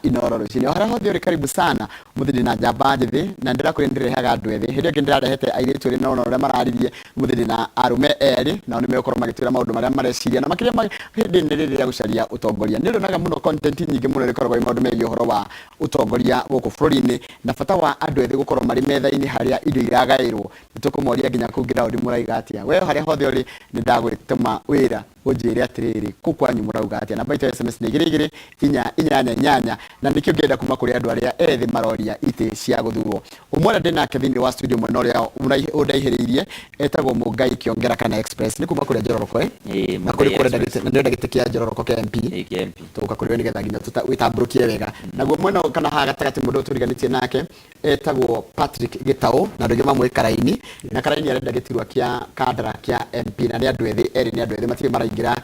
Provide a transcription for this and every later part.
Inoro Rũcinĩ. O harĩa hothe ũrĩ karibu sana. Ũmũthĩ ndĩna njamba njĩthĩ na ndĩrakwĩra ndĩrehaga andũ ethĩ. Hĩndĩ ĩyo ĩngĩ ndĩrarehete airĩtu erĩ na ũrĩa mararirie. Ũmũthĩ ndĩna arũme erĩ nao nĩ megũkorwo magĩtwĩra maũndũ marĩa mareciria na makĩria hĩndĩ nĩ rĩrĩ rĩa gũcaria ũtongoria. Nĩ ũrĩonaga mũno content nyingĩ mũno ĩkoragwo ĩ maũndũ megiĩ ũhoro wa ũtongoria gũkũ bũrũri-inĩ na bata wa andũ ethĩ gũkorwo marĩ metha-inĩ harĩa indo iragaĩrwo. Nĩ tũkũmoria nginya kũu ground mũraiga atĩa. We harĩa hothe ũrĩ nĩ ndagwĩtũma wĩra ũnjĩre atĩrĩrĩ, kũu kwanyu mũrauga atĩa. Namba itũ ya SMS nĩ igĩrĩ igĩrĩ inya inyanya inyanya na nĩkĩo ngĩenda kuma kũrĩ andũ arĩa ethĩ maroria itĩ cia gũthurwo. Ũmwe ũrĩa ndĩ nake thĩinĩ wa studio mwena ũrĩa ũndaihĩrĩirie etagwo Mũngai Kĩongera kana Express nĩ kuma kũrĩa Njororoko eh? Ĩĩ, Na kũrĩ Mũngai kũrĩa Express. ndagĩtĩ na ndĩrenda gĩtĩ kĩa Njororoko kĩa MP. Ĩĩ, kĩa MP. Tũgũka kũrĩ we nĩgetha nginya wĩtambũrũkie wega. Naguo mwena ũyũ kana haha gatagatĩ mũndũ ũyũ tũriganĩtie nake etagwo Patrick Gĩtaũ na andũ aingĩ mamũĩ Karaini na Karaini arenda gĩturwa kĩa Kandara kĩa MP na nĩ andũ ethĩ erĩ nĩ andũ ethĩ matirĩ maraingĩra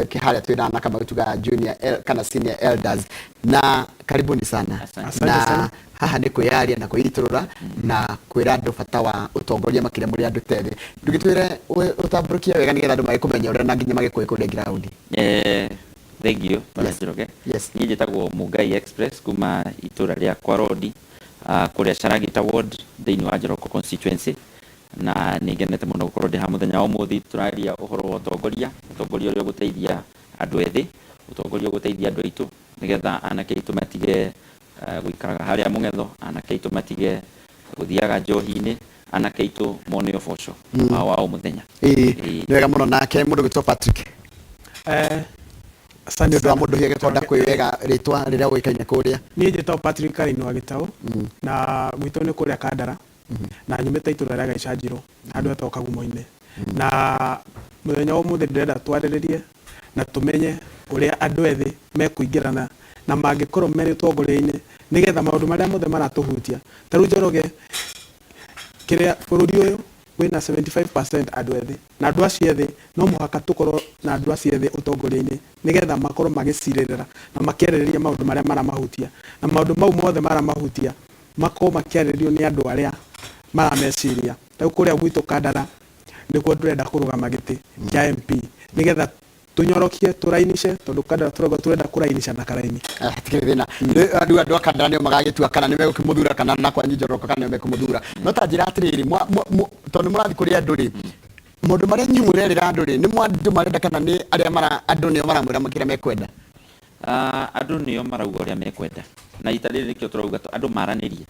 harĩa twĩ na Kamau tugaga junior kana senior elders na karibuni sana. Asante. Na sana. Haha nĩ kwĩyaria na kwĩitũrũra na kwĩra andũ bata wa ũtongoria makĩria mũrĩ andũ ta ethĩ. Ndũgĩtwĩre ũtambũrũkie wega nĩgetha andũ magĩkũmenya ũrĩa na nginya magĩkũĩ kũrĩa ground. Thank you Bwana Njoroge. Yes. Niĩ njĩtagwo Mũngai Express kuma itũra rĩa Kwarodi kũrĩa Charagita Ward thĩinĩ wa Njoroko constituency na nĩ ngenete mũno gũkorwo ndĩ haha mũthenya wa ũmũthĩ tũraria ũhoro wa ũtongoria, ũtongoria ũrĩa ũgũteithia andũ ethĩ, ũtongoria ũgũteithia andũ aitũ nĩgetha anake aitũ matige gũikaraga harĩa mũng'etho, anake aitũ matige gũthiaga njohi-inĩ, anake aitũ mone ũboco wao wa o mũthenya. Ĩĩ, Ĩĩ. nĩ wega mũno. Nake mũndũ gwĩtwo Patrick, Asante nĩ ũndũ wa sana. mũndũ hihi agĩkonda kwĩ wega rĩtwa rĩrĩa ũĩkaine kũrĩa. Niĩ njĩtagwo Patrick Kaini wa Gĩtaũ na gwitũ nĩ kũrĩa Kandara na nyumĩte itũra rĩa Gaicanjirũ handũ hetagwo Kagumo-inĩ. Na mũthenya wa ũmũthĩ ndĩrenda twarĩrĩrie na tũmenye ũrĩa andũ ethĩ mekũingĩrana na mangĩkorwo marĩ ũtongoria-inĩ nĩgetha maũndũ marĩa mothe maratũhutia. Ta rĩu Njoroge, kĩrĩa bũrũri ũyũ wĩna 75% andũ ethĩ na andũ acio ethĩ no mũhaka tũkorwo na andũ acio ethĩ ũtongoria-inĩ nĩgetha makorwo magĩcirĩrĩra na makĩarĩrĩria maũndũ marĩa maramahutia na maũndũ mau mothe maramahutia makorwo makĩarĩrĩrio nĩ andũ arĩa marameciria. Rĩu kũrĩa gwitũ Kandara nĩkuo ndĩrenda kũrũgama gĩtĩ kĩa MP nĩgetha tũnyorokie tũrainice tondũ Kandara tũrauga tũrenda kũrainica na karaini. Hatikĩrĩ thĩna. Rĩu andũ a Kandara nĩo magagĩtua kana nĩ megũkĩmũthura kana na kwanyu Njoroko kana nĩo mekũmũthura. No ta njĩra atĩrĩrĩ, tondũ nĩ mũrathiĩ kũrĩ andũ rĩ, maũndũ marĩa inyuĩ mũrerĩra andũ rĩ, nĩ andũ marenda kana nĩ arĩa mara andũ nĩo maramwĩra kĩrĩa mekwenda? Andũ nĩo marauga ũrĩa mekwenda na ita rĩrĩ nĩkĩo tũrauga andũ maranĩrie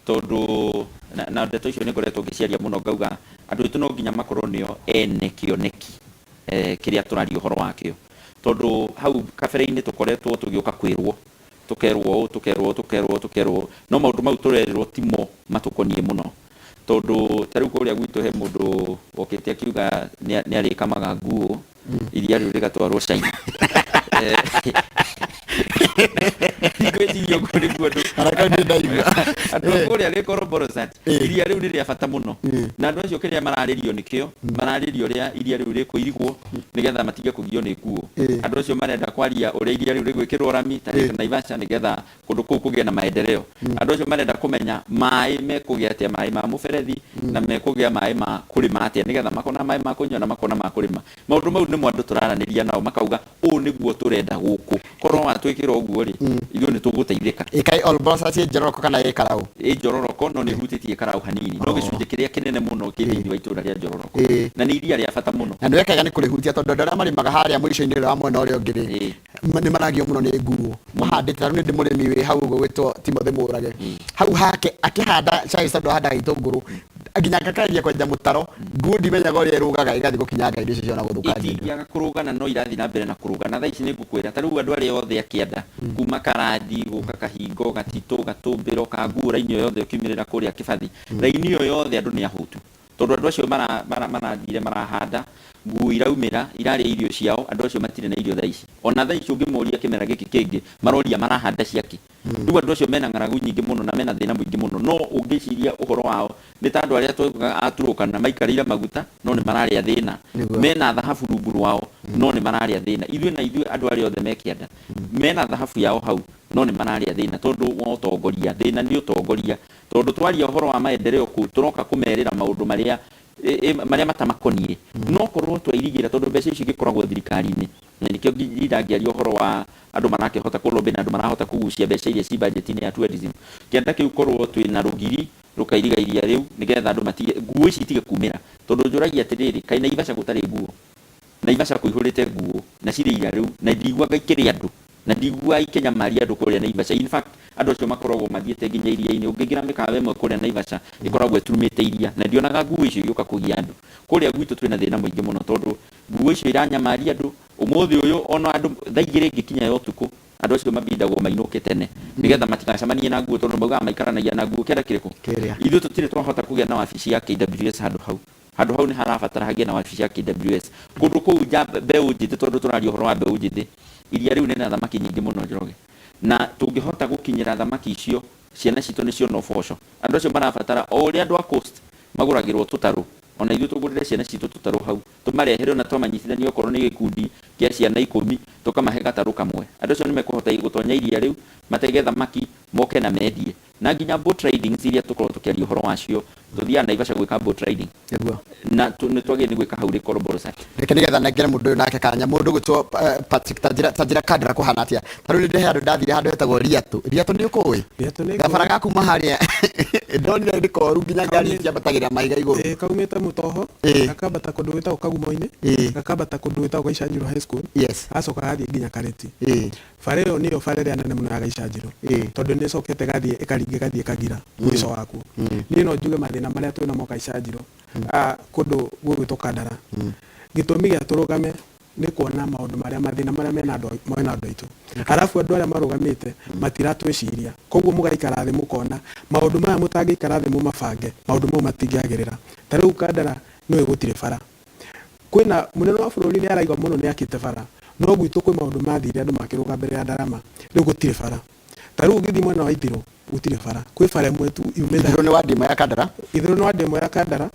tondũ na ndeto icio nĩ ngoretwo ngĩciaria mũno ngauga andũ aitũ no nginya makorwo nĩo ene kĩoneki kĩrĩa tũraria ũhoro wakĩo tondũ hau kabere-inĩ tũkoretwo tũgĩũka kwĩrwo tũkerwo ũũ, tũkerwo ũũ, tũkerwo ũũ, tũkerwo ũũ, no maũndũ mau tũrerĩrwo timo matũkoniĩ mũno tondũ ta rĩu kũrĩa gwitũ he mũndũ wokĩte akiuga nĩ arĩkamaga nguo iria rĩu rĩgatwarwo China. Ngwĩciria ũguo nĩguo andũ Haraka nĩ ndaigua. Andũ a kũrĩa Gĩkoro-Mborosat, iria rĩu nĩ rĩa bata mũno na andũ acio kĩrĩa mararĩrio nĩkĩo mararĩrio ũrĩa iria rĩu rĩkũirigwo nĩgetha matige kũgio nĩ nguo. Andũ acio marenda kwaria ũrĩa iria rĩu rĩgwĩkĩrwo rami ta Lake Naivasha nĩgetha kũndũ kũu kũgĩe na maendeleo. Andũ acio marenda kũmenya maĩ mekũgĩa atĩa, maĩ ma mũberethi na mekũgĩa maĩ ma kũrĩma atĩa nĩgetha makona maĩ ma kũnyua na makona ma kũrĩma. Maũndũ mau nĩmo andũ tũraranĩria nao makauga ũũ nĩguo tũrenda gũkũ. Korwo watwĩkĩra ũguo rĩ, ithuĩ nĩ tũgũteithĩka. Ĩĩ kaĩ Olbolosat ĩ Njororoko kana ĩ Karau? Ĩ Njororoko no nĩ ĩhutĩtie Karau hanini no gĩcunjĩ kĩrĩa kĩnene mũno kĩ thĩinĩ wa itũra rĩa Njororoko na nĩ iria rĩa bata mũno. Na nĩ wekega nĩ kũrĩhutia tondũ andũ arĩa marĩmaga harĩa mũico-inĩ ũrĩa wa mwena ũrĩa ũngĩ rĩ, nĩ maragio mũno nĩ nguo mahandĩte. Ta rĩu nĩ ndĩ mũrĩmi wĩ hau ũguo gwĩtwo Timothy Mũrage, hau hake akĩhanda cai tondũ ahandaga itũngũrũ nginya akakageria kwenja mũtaro, nguo ndimenyaga ũrĩa ĩrũgaga ĩgathiĩ gũkinyanga indo icio ciona gũthũkangia indo. Itingĩaga kũrũgana no irathiĩ na mbere na kũrũga na thaa ici nĩ ngũkwĩra ta rĩu andũ arĩa othe a kĩanda kuma Karandi gũka Kahingo Gatitũ Gatũmbĩro Kanguũ raini ĩyo yothe ũkiumĩrĩra kũrĩa Kĩbathi raini ĩyo yothe andũ nĩ ahũtu. Tondũ andũ acio marathire marahanda, nguo iraumĩra, irarĩa irio ciao, andũ acio matirĩ na irio thaa ici. Ona thaa ici ũngĩmoria kĩmera gĩkĩ kĩngĩ, maroria marahanda cia kĩ? Rĩu andũ acio mena ng'aragu nyingĩ mũno na mena thĩna mũingĩ mũno. No ũngĩciria ũhoro wao, nĩ ta andũ arĩa twaugaga a Turkana maikarĩire maguta, no nĩ mararĩa thĩna. Mena thahabu rungu rwao, no nĩ mararĩa thĩna. Ithuĩ na ithuĩ andũ arĩa othe me kĩanda, mena thahabu yao hau, no nĩ mararĩa thĩna tondũ wa ũtongoria. Thĩna nĩ ũtongoria. Tondũ twaria ũhoro wa maendeleo kũu tũroka kũmerĩra maũndũ marĩa marĩa matamakoniĩ. No korwo twairigĩra tondũ mbeca icio igĩkoragwo thirikari-inĩ. Na nĩkĩo ndinda ngĩaria ũhoro wa andũ marakĩhota kũ lobby na andũ marahota kũgucia mbeca iria ci budget-inĩ ya tourism. Kĩanda kĩu korwo twĩna rũgiri rũkairiga iria rĩu nĩgetha andũ matige nguo ici itige kumĩra, tondũ njũragia atĩrĩrĩ, kaĩ Naivasha gũtarĩ nguo? Naivasha kũihũrĩte nguo na cirĩ iria rĩu, na ndiguaga ikĩrĩa andũ, na ndiguaga ikĩnyamaria andũ kũrĩa Naivasha. In fact, andũ acio makoragwo mathiĩte nginya iria-inĩ. Ũngĩingĩra mĩkawa ĩmwe kũrĩa Naivasha ĩkoragwo ĩturumĩte iria, na ndionaga nguo icio igĩũka kũgia andũ. Kũrĩa gwitũ twĩna thĩna mũingĩ mũno, tondũ nguo icio iranyamaria andũ. Ũmũthĩ ũyũ ona andũ thaa igĩrĩ ĩngĩkinya ya ũtukũ, andũ acio mabindagwo mainũke tene nĩgetha matigacemanie na nguo, tondũ maugaga maikaranagia na nguo kĩanda kĩrĩkũ? Kĩrĩa. Ithuĩ tũtirĩ twahota kũgĩa na wabici ya KWS handũ hau. Handũ hau nĩ harabatara hagĩe na wabici ya KWS kũndũ kũu nja. Mbeũ njĩthĩ, tondũ tũraria ũhoro wa mbeũ njĩthĩ, iria rĩu rĩna thamaki nyingĩ mũno, Njoroge, na tũngĩhota gũkinyĩra thamaki icio, ciana citũ nĩ ciona ũboco. Andũ acio marabatara o ũrĩa andũ a coast magũragĩrwo tũtarũ, ona ithuĩ tũgũrĩre ciana citũ tũtarũ hau, tũmarehere, ona twamanyitithania okorwo nĩ gĩkundi kĩa ciana 10, tũkamahe gatarũ kamwe. Andũ acio nĩ mekũhota gũtonya iria rĩu, matege thamaki, moke na mendie. Na nginya boat ridings iria tũkorwo tũkĩaria ũhoro wacio, tũthiaga Naivasha gwĩka boat riding Nĩguo. Na nĩ twagĩrĩire nĩ gwĩka hau Rĩkoro Borosat. Reke nĩgetha nengere mũndũ ũyũ nake kanya, mũndũ gwĩtwo Patrick. Tanjĩra Kandara kũhana atĩa? Ta rĩu nĩ ndĩhe handũ ndathire, handũ hetagwo Riatũ. Riatũ nĩ ũkũĩ? Riatũ nĩ gabara ngũĩ. Ga kuma harĩa ndonire nĩ koru, nginya ngari ciambatagĩrĩra mahiga igũrũ. Ĩĩ, kaumĩte Mũtoho, gakambata kũndũ gwĩtagwo Kagumo-inĩ, gakambata kũndũ gwĩtagwo Gaicanjirũ High School, gacoka gathiĩ nginya Karĩti. Bara ĩyo nĩyo bara ĩrĩa nene mũno ya Gaicanjirũ, tondũ nĩ ĩcokete gathiĩ ĩkaringa ĩgathiĩ ĩkagira mũico wakuo. Niĩ no njuge mathĩna marĩa twĩnamo Gaicanjirũ, kũndũ gũgwĩtwo Kandara, gĩtũmi gĩa tũrũgame nĩ kuona maũndũ marĩa, mathĩna marĩa mena andũ aitũ, arabu andũ arĩa marũgamĩte matiratwĩciria. Koguo mũgaikara thĩ mũkona maũndũ maya, mũtangĩikara thĩ mũmabange, maũndũ mau matingĩagĩrĩra. Ta rĩu Kandara nĩũĩ gũtirĩ bara. Kwĩna mũnene wa bũrũri nĩ araigua mũno nĩ akĩte bara, no gwitũ kwĩ maũndũ mathire, andũ makĩrũga mbere ya ndarama, rĩu gũtirĩ bara. Ta rĩu ũngĩthiĩ mwena wa Ithirũ gũtirĩ bara, kwĩ bara ĩmwe tu yumĩte. Ithirũ nĩ wadi ĩmwe ya Kandara. Ithirũ nĩ wadi ĩmwe ya Kandara.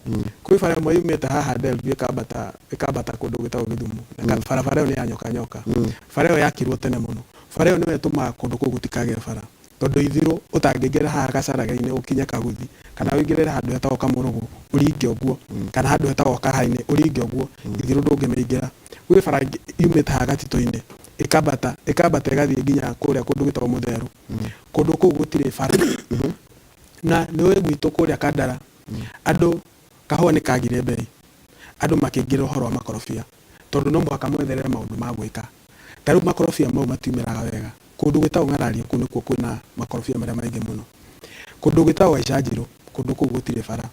Kwĩ bara ĩmwe yumĩte haha Delview ĩkambata kũndũ gwĩtagwo Gĩthumo. Na barabara ĩyo nĩ ya nyoka nyoka. Bara ĩyo yakirwo tene mũno. Bara ĩyo nĩyo ĩtũmaga kũndũ kũu gũtikagĩe bara, tondũ Ithirũ ũtangĩingĩra haha Gacaraga-inĩ ũkinye Kaguthi, kana ũingĩrĩre handũ hetagwo Kamũrũgũ ũringe ũguo, kana handũ hetagwo Kaha-inĩ ũringe ũguo, Ithirũ ndũngĩmĩingĩra. Gwĩ bara ĩngĩ yumĩte haha Gatitũ-inĩ ĩkambata ĩgathiĩ nginya kũrĩa kũndũ gwĩtagwo Mũtheru. Kũndũ kũu gũtirĩ bara. Na nĩũĩ gwitũ kũrĩa Kandara, andũ kahũa nĩ kagire mbei, andũ makĩingĩra ũhoro wa makorobia, tondũ no mũhaka mwetherere maũndũ ma gwĩka. Ta rĩu makorobia mau matiumĩraga wega. Kũndũ gwĩtagwo Ng'araria, kũu nĩkuo kwĩna makorobia marĩa maingĩ mũno. Kũndũ gwĩtagwo Gaicanjirũ, kũndũ kũu gũtirĩ bara.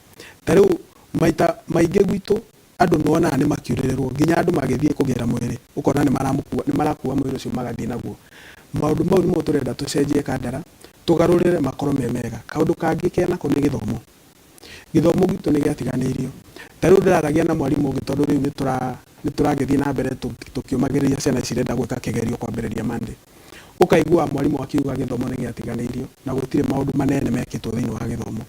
Ta rĩu maita maingĩ gwitũ andũ nĩwonaga nĩ makiurĩrĩrwo, nginya andũ magĩthiĩ kũgĩra mwĩrĩ, ũkona nĩ maramũkua, nĩ marakua mwĩrĩ ũcio magathiĩ naguo. Maũndũ mau nĩmo tũrenda tũcenjie Kandara, tũgarũrĩre makorwo me mega. Kaũndũ kangĩ kenako nĩ gĩthomo. Gĩthomo gitũ nĩ gĩatiganĩirio. Ta rĩu ndĩraragia na mwarimũ ũngĩ, tondũ rĩu nĩ tũragĩthiĩ na mbere tũkĩũmagĩrĩria ciana ici irenda gwĩka kĩgerio kwambĩrĩria Monday. Ũkaigua mwarimũ akiuga gĩthomo nĩ gĩatiganĩirio na gũtirĩ maũndũ manene mekĩtwo thĩinĩ wa gĩthomo.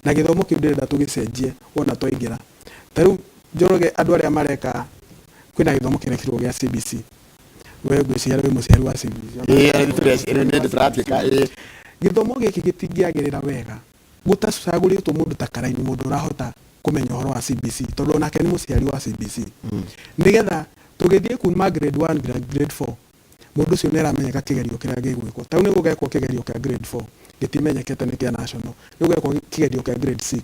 Na gĩthomo kĩu ndĩrenda tũgĩcenjie wona twaingĩra. Ta rĩu Njoroge, andũ arĩa mareka, kwĩna gĩthomo kĩrekirwo gĩa CBC. We ngwĩciria wĩ mũciari wa CBC. Ĩĩ, nĩ tũratuĩka, ĩĩ. Gĩthomo gĩkĩ gĩtingĩagĩrĩra wega gũtacagũrĩtwo mũndũ ta Karaini, mũndũ ũrahota kũmenya ũhoro wa CBC, tondũ onake nĩ mũciari wa CBC, nĩgetha tũgĩthiĩ kuma grade 1 nginya grade 4, mũndũ ũcio nĩ aramenyeka kĩgerio kĩrĩa gĩgwĩkwo. Ta rĩu nĩ gũgekwo kĩgerio kĩa grade 4, gĩtimenyekete nĩ kĩa national, nĩ gũgekwo kĩgerio kĩa grade 6.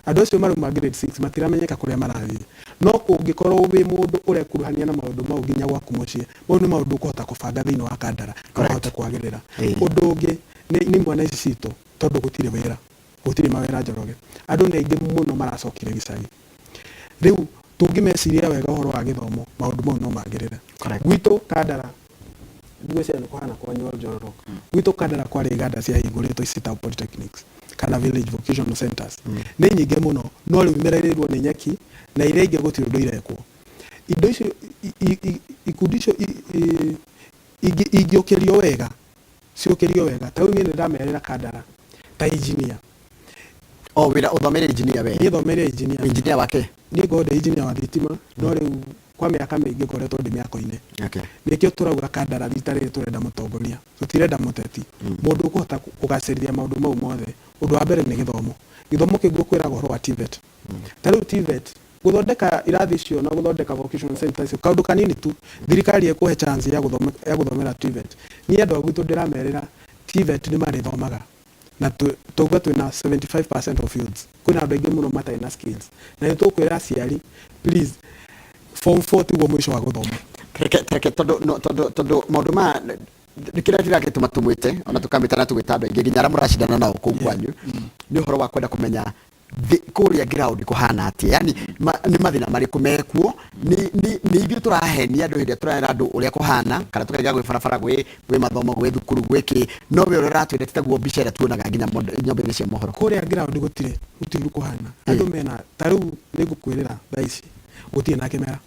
Andũ acio marauma grade 6 matiramenyeka kũrĩa marathiĩ. No ũngĩkorwo wĩ mũndũ ũrekuruhania na maũndũ mau nginya gwaku mũciĩ, mau nĩ maũndũ ũkũhota kũbanga thĩinĩ wa Kandara na ũhote kwagĩrĩra. Ũndũ ũngĩ nĩ mwana ici citũ, tondũ gũtirĩ wĩra, gũtirĩ mawĩra, Njoroge. Andũ nĩ aingĩ mũno maracokire gĩcagi. Rĩu tũngĩmeciria wega ũhoro wa gĩthomo, maũndũ mau no magĩrĩre. Gwitũ Kandara, ngwĩciria nĩ kũhana kwanyu Njororo, gwitũ Kandara kwarĩ iganda ciahingũrĩtwo ciĩtagwo polytechnics kana village vocational centers, nĩ nyingĩ mũno, no rĩu imerereirwo nĩ nyeki na iria ingĩ gũtirĩ ũndũ irekwo. Indo icio ikundi icio ingĩũkĩrio wega, ciũkĩrio wega. Ta rĩu niĩ nĩ ndamerĩra Kandara ta engineer. O wĩra ũthomeire engineer we? Niĩ thomeire engineer. Engineer wake? Niĩ ngorwo ndĩ engineer wa thitima, no rĩu kwa mĩaka mĩingĩ ngoretwo ndĩ mĩako-inĩ. Nĩkĩo tũrauga Kandara rita rĩrĩ tũrenda mũtongoria, tũtirenda mũteti, mũndũ ũkũhota kũgacĩrithia maũndũ mau mothe. Ũndũ wa mbere nĩ gĩthomo. Gĩthomo kĩu ngũkwĩraga ũhoro wa TVET. Ta rĩu TVET Gũthondeka irathi icio na gũthondeka vocational center icio, kaũndũ kanini tu, thirikari ĩkũhe chance ya gũthoma, ya gũthomera TVET. Niĩ andũ a gwitũ ndĩramerĩra TVET nĩ marĩthomaga na tauga twĩna 75% of youths, kwĩna andũ aingĩ mũno matarĩ na skills, na nĩ tũkwĩra aciari, please, form 4 tiguo mũico wa gũthoma. Reke tondũ no, tondũ maũndũ maya kĩrĩa kĩragĩtũma tũmwĩte ona tũkamĩta na tũgwĩta andũ aingĩ nginya arĩa mũracindana nao kũu kwanyu nĩ ũhoro wa kwenda kũmenya kũrĩa ground kũhana atĩa, yani nĩ mathĩna marĩkũ mekuo, nĩ ithuĩ tũrahenia andũ hĩndĩ ĩrĩa tũrera andũ ũrĩa kũhana, kana tũkaiga gwĩ barabara, gwĩ mathomo, gwĩ thukuru, gwĩ kĩ, no we ũrĩa ũratwĩra ti taguo mbica ĩrĩa tuonaga nginya nyũmba-inĩ cia mohoro. Kũrĩa ground gũtirĩ ũru kũhana. Andũ mena ta rĩu nĩ ngũkwĩrĩra thaa ici gũtirĩ na kĩmera.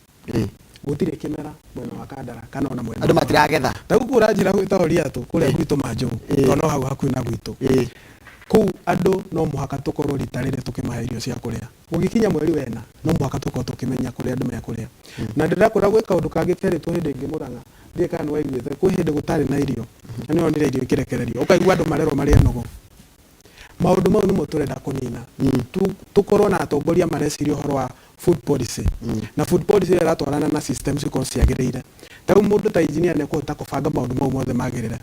Gũtirĩ kĩmera mwena wa Kandara kana ona mwena andũ matiragetha. Ta rĩu kũranjĩra gwĩta Oriatũ kũrĩa gwitũ Manjũgũ, tondũ no hau hakuhĩ na gwitũ. Kũu andũ no mũhaka tũkorwo rita rĩrĩ tũkĩmahe irio cia kũrĩa. Gũgĩkinya mweri wena no mũhaka tũkorwo tũkĩmenya kũrĩa andũ mekũrĩa. Na ndĩrakwĩra gwĩ kaũndũ kangĩ kerĩtwo hĩndĩ ĩngĩ Mũrang'a, ndiũĩ kana nĩwaiguĩte, kwĩ hĩndĩ gũtarĩ na irio, na nĩwonire irio ikĩrekererio, ũkaigua andũ marerwo marĩe nũgũ. Maũndũ mau nĩmo tũrenda kũnina. Tũkorwo na atongoria mareciria ũhoro wa food policy. Na food policy ĩrĩa ĩratwarana na systems cikorwo ciagĩrĩire. Ta rĩu mũndũ ta engineer nĩ ekũhota kũbanga maũndũ mau mothe magĩrĩre.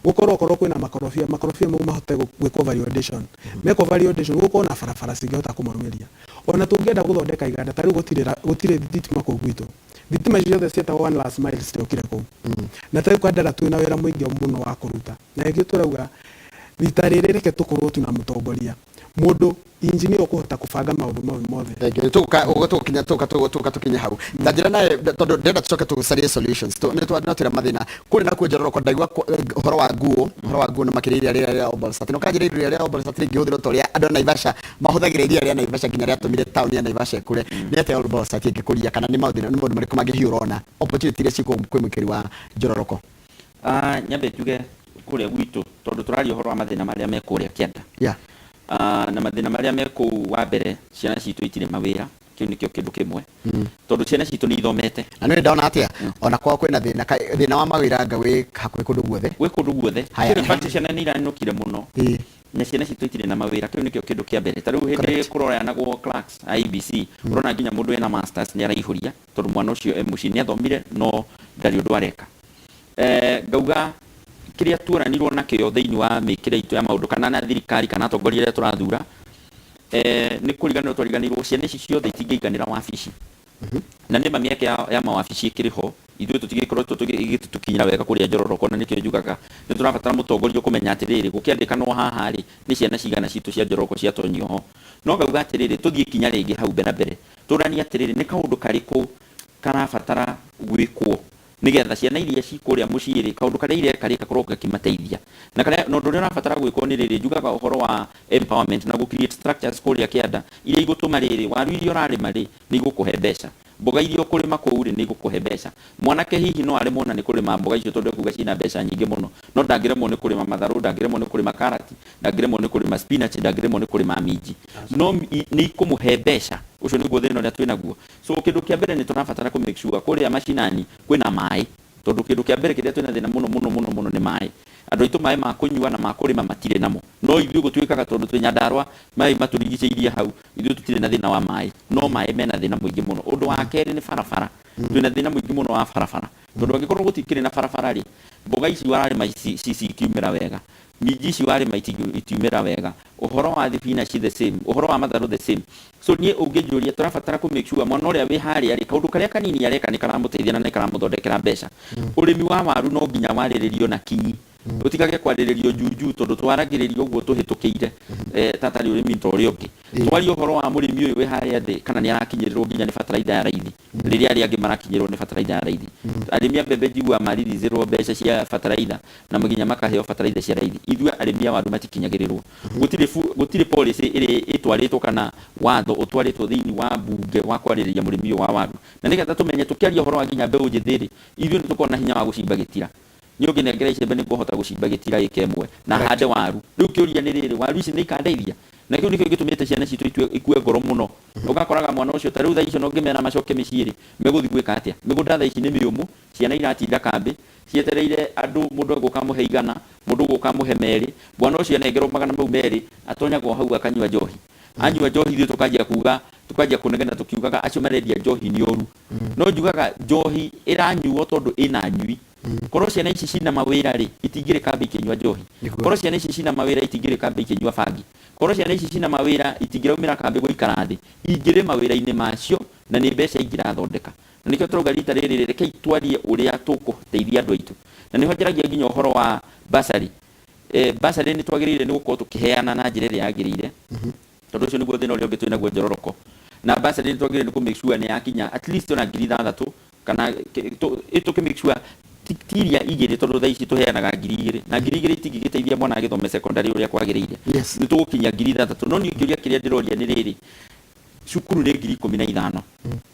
Gũkorwo okorwo kwĩna makorobia, makorobia mau mahote gwĩkwo value addition. Mekwo value addition, gũkorwo na barabara cingĩhota kũmaumĩria. Ona tũngĩenda gũthondeka iganda, ta rĩu gũtirĩ thitima kũu gwitũ. Thitima icio ciothe ciĩtagwo one last mile citiokire kũu. Na ta rĩu Kandara twĩna wĩra mũingĩ mũno wa kũruta. Na nĩkĩo tũrauga rita rĩrĩ reke tũkorwo tuna mũtongoria. Mũndũ engineer ũkũhota kũbanga maũndũ mau mothe. Thank you. Tũka ũguo tũkinya tũka tũka tũkinye hau. Ta njĩra naye tondũ ndĩrenda tũcoke tũcarie solutions. Nĩ twĩra mathĩna. Kũrĩ na kuo Njororoko ndaigua ũhoro wa nguo, ũhoro wa nguo na makĩria iria rĩrĩa rĩa Olbolosat. No kanjĩra iria rĩa Olbolosat rĩngĩhũthĩrwo ta ũrĩa andũ a Naivasha mahũthagĩra iria rĩa Naivasha nginya rĩatũmire taũni ya Naivasha ĩkũre. Nĩ atĩa Olbolosat ĩngĩkũria kana nĩ maũndũ, nĩ maũndũ marĩkũ mangĩ hihi ũrona opportunity iria ciĩ kwĩ mũikari wa Njororoko? Nyambe njuge kũrĩa gwitũ tondũ tũraria ũhoro wa mathĩna marĩa me kũrĩa kĩanda. Na mathĩna marĩa me kũu, wa mbere ciana citũ itirĩ mawĩra, kĩu nĩkĩo kĩndũ kĩmwe. Tondũ ciana citũ nĩ ithomete. Na nĩ ndona atĩa? Ona kwao kwĩna thĩna, thĩna wa mawĩra anga wĩ hakuhĩ kũndũ guothe. Gwĩ kũndũ guothe. Haya. In fact, ciana nĩ iranũkire mũno. Na ciana citũ itirĩ na mawĩra, kĩu nĩkĩo kĩndũ kĩa mbere. Ta rĩu hĩndĩ kũroyanagwo clerks a IEBC, ũrona nginya mũndũ ena masters nĩ araihũria tondũ mwana ũcio e mũciĩ nĩ athomire no ndarĩ ũndũ areka. Ngauga kĩrĩa tuoranirwo nakĩo thĩinĩ wa mĩkĩre itũ ya maũndũ kana na thirikari kana atongoria arĩa tũrathura, nĩ kũriganĩrwo twariganĩirwo ciana ici ciothe itingĩiganĩra wabici. Na nĩ ma mĩeke ya mawabici ĩkĩrĩ ho, ithuĩ tũtigĩkoretwo ĩgĩtũkinyĩra wega kũrĩa Njororoko, na nĩkĩo njugaga nĩ tũrabatara mũtongoria ũkũmenya atĩrĩrĩ, gũkĩandĩkanwo haha rĩ, nĩ ciana cigana citũ cia Njororoko ciatonyio ho. No ngauga atĩrĩrĩ, tũthiĩ ikinya rĩngĩ hau mbere na mbere, tũranie atĩrĩrĩ, nĩ kaũndũ karĩkũ karabatara gwĩkwo nĩgetha ciana iria ci kũrĩa mũciĩ rĩ, kaũndũ karĩa ireka rĩ, gakorwo gakĩmateithia. Na karĩa, na ũndũ ũrĩa ũrabatara gwĩkwo nĩ rĩrĩ, njugaga ũhoro wa empowerment na gũ create structures kũrĩa kĩanda iria igũtũma rĩrĩ, waru iria ũrarĩma rĩ, nĩ igũkũhe mbeca. Mboga iria ũkũrĩma kũu rĩ, nĩ igũkũhe mbeca. Mwanake hihi no aremwo na nĩ kũrĩma mboga icio tondũ ekuga ciĩna mbeca nyingĩ mũno, no ndangĩremwo nĩ kũrĩma matharũ, ndangĩremwo nĩ kũrĩma karati, ndangĩremwo nĩ kũrĩma spinach, ndangĩremwo nĩ kũrĩma minji. No nĩ ikũmũhe mbeca. Ũcio nĩguo thĩna ũrĩa twĩnaguo. So kĩndũ kĩa mbere nĩ tũrabatara kũ make sure kũrĩa macinani kwĩna maĩ, tondũ kĩndũ kĩa mbere kĩrĩa twĩna thĩna mũno mũno mũno mũno nĩ maĩ. Andũ aitũ maĩ ma kũnyua na ma kũrĩma matirĩ namo. No ithuĩ gũtuĩkaga tondũ twĩ Nyandarua, maĩ matũrigicĩirie hau, ithuĩ tũtirĩ na thĩna wa maĩ, no maĩ mena thĩna mũingĩ mũno. Ũndũ wa kerĩ nĩ barabara. Twĩna thĩna mũingĩ mũno wa barabara. Tondũ angĩkorwo gũtikĩrĩ na barabara rĩ, mboga ici warĩma citiumĩra wega. Minji ici warĩma itiumĩra wega. Ũhoro wa thibinaci the same, ũhoro wa matharũ the same. So niĩ ũngĩnjũria tũrabatara kũ make sure mwana ũrĩa wĩ harĩa rĩ, kaũndũ karĩa kanini areka nĩ karamũteithia na nĩ karamũthondekera mbeca. Ũrĩmi wa waru no nginya warĩrĩrio na kinyi. Ũtigage kwarĩrĩrio juujuu tondũ twaragĩrĩria ũguo tũhĩtũkĩire, tatarĩ ũrĩmi ta ũrĩa ũngĩ. Twarie ũhoro wa mũrĩmi ũyũ wĩ harĩa thĩ kana nĩ arakinyĩrĩrwo nginya nĩ bataraitha ya raithi. Rĩrĩa arĩa angĩ marakinyĩrwo nĩ bataraitha ya raithi. Arĩmi a mbembe njiguaga maririithĩrwo mbeca cia bataraitha na nginya makaheo bataraitha cia raithi. Ithuĩ arĩmi a waru matikinyagĩrĩrwo. Gũtirĩ policy ĩrĩ ĩtwarĩtwo kana watho ũtwarĩtwo thĩinĩ wa mbunge wa kwarĩrĩria mũrĩmi ũyũ wa waru. Na nĩgetha tũmenye tũkĩaria ũhoro wa nginya mbeũ njĩthĩ rĩ, ithuĩ nĩ tũkoragwo na hinya wa gũcimba gĩtira. Niĩ ũngĩnengera icembe nĩ ngũhota gũcimba gĩtira ĩka ĩmwe na hande waru. Rĩu kĩũria nĩ rĩrĩ, waru ici nĩ ikandeithia? Na kĩu nĩkĩo gĩtũmĩte ciana citũ ikue ngoro mũno. Ũgakoraga mwana ũcio ta rĩu thaa icio no ngĩmera macoke mĩciĩ rĩ, megũthiĩ gwĩka atĩa? Mĩgũnda thaa ici nĩ mĩũmũ, ciana iratinda kambĩ, cietereire andũ mũndũ egũka amũhe igana, mũndũ ũgũka amũhe merĩ. Mwana ũcio anengerwo magana mau merĩ, atonyaga o hau akanyua njohi. Anyua njohi ithuĩ tũkanjia kuga, Tũkanjia kũnegena tũkiugaga acio marendia njohi nĩ oru. No njugaga njohi ĩranyuo tondũ ĩna anyui. Korwo ciana ici cina mawĩra rĩ, itingĩrĩ kambĩ ikĩnyua njohi. Nĩguo. Korwo ciana ici cina mawĩra itingĩrĩ kambĩ ikĩnyua bangi. Korwo ciana ici cina mawĩra itingĩraumĩra kambĩ gũikara thĩ. Ingĩrĩ mawĩra-inĩ macio na nĩ mbeca ingĩrathondeka. Na nĩkĩo tũrauga rita rĩrĩ rekei twarie ũrĩa tũkũteithia andũ aitũ. Na nĩho njaragia nginya ũhoro wa bursary. Bursary nĩ twagĩrĩire nĩ gũkorwo tũkĩheana na njĩra ĩrĩa yagĩrĩire. Tondũ ũcio nĩguo thĩna ũrĩa ũngĩ twĩ naguo njororoko. Na bursary nĩ twagĩrĩire nĩ kũ make sure nĩ yakinya at least ona 6,000 kana tũkĩ make sure ti iria igĩrĩ, tondũ thaa ici tũheanaga 2,000 na 2,000 itingĩgĩteithia mwana agĩthome secondary ũrĩa kwagĩrĩire. Nĩ tũgũkinyia 6,000. No niĩ kĩũria kĩrĩa ndĩroria nĩ rĩrĩ, cukuru nĩ 15,000,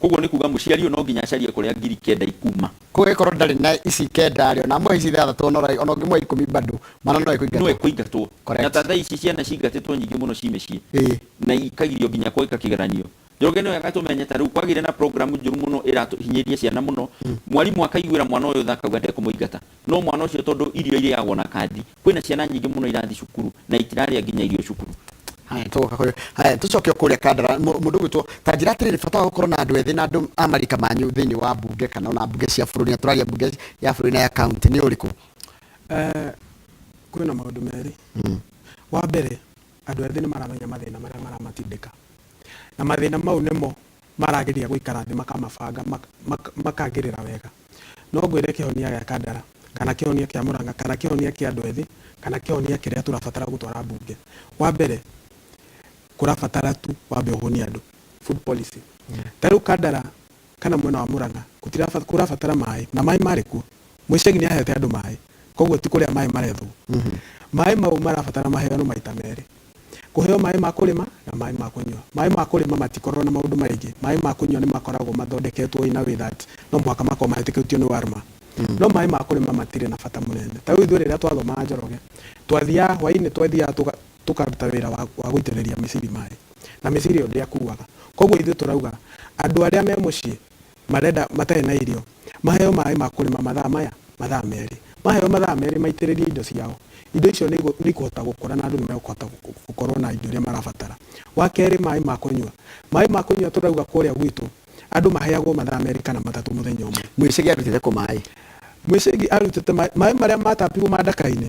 koguo nĩ kuga mũciari ũyũ no nginya acarie kũrĩa 9,000 ikuma. Koguo ĩkorwo ndarĩ na ici kenda rĩ, ona amũhe ici ithathatũ, ona ũngĩmũhe 10 bado mwana no no ekũingatwo. Ekũingatwo. Na ta thaa ici ciana cingatĩtwo nyingĩ mũno ci mĩciĩ na ikagirio nginya gwĩka kĩgeranio. Njoroge nĩ wega tũmenye ta rĩu kwagĩire na program njũru mũno ĩrahinyĩrĩria ciana mũno. Mwarimũ akaiguĩra mwana ũyũ tha akauga ndekũmũingata, no mwana ũcio tondũ irio irĩagwo na kandi, kwĩna ciana nyingĩ mũno irathiĩ cukuru na itirarĩa nginya irio cukuru. Haya, tũgoka kũrĩ haya tũcoke kũrĩa Kandara. Mũndũ ũgwĩtwo ta njĩra atĩrĩrĩ, bata wa gũkorwo na andũ ethĩ na andũ a marika manyu thĩinĩ wa mbunge kana ona mbunge cia bũrũri, na tũraria mbunge ya bũrũri na ya kaunti, nĩ ũrĩkũ? Kwĩna maũndũ merĩ. Wa mbere, andũ ethĩ nĩ maramenya mathĩna marĩa maramatindĩka, na mathĩna mau nĩmo marageria gũikara thĩ makamabanga makagĩrĩra wega. No ngwĩre kĩhonia gĩa Kandara kana kĩhonia kĩa Murang'a kana kĩhonia kĩa andũ ethĩ kana kĩhonia kĩrĩa tũrabatara gũtwara mbunge. Wa mbere, kũrabatara tu wambe ũhũnie andũ, food policy. Ta rĩu Kandara kana mwena wa Murang'a kũrabatara maĩ, na maĩ marĩ kuo. Mũicagi nĩ ahete andũ maĩ, koguo ti kũrĩa maĩ marethwo. Maĩ mau marabatara maheanwo maita merĩ, kũheo maĩ ma kũrĩma na maĩ ma kũnyua. Maĩ ma kũrĩma matikoragwo na maũndũ maingĩ, maĩ ma kũnyua nĩ makoragwo mathondeketwo in a way that no mũhaka makorwo mahĩtũkĩtio nĩ WARMA. No maĩ ma kũrĩma matirĩ na bata mũnene. Ta rĩu ithuĩ rĩrĩa twathomaga Njoroge, twathiaga hwainĩ, twathiaga tũkaruta wĩra wa gũitĩrĩria mĩciri maĩ, na mĩciri ĩyo ndĩakuaga. Koguo ithuĩ tũrauga andũ arĩa me mũciĩ marenda matarĩ na irio maheo maĩ ma kũrĩma mathaa maya mathaa merĩ. Maheo mathaa merĩ maitĩrĩrie indo ciao, indo icio nĩ ikũhota gũkũra na andũ nĩ mekũhota gũkorwo na indo iria marabatara. Wa kerĩ, maĩ ma kũnyua. Maĩ ma kũnyua tũrauga kũrĩa gwitũ andũ maheagwo mathaa merĩ kana matatũ mũthenya ũmwe. Mũicagi arutĩte kũ maĩ? Mũicagi arutĩte maĩ marĩa matapirwo ma Ndaka-inĩ.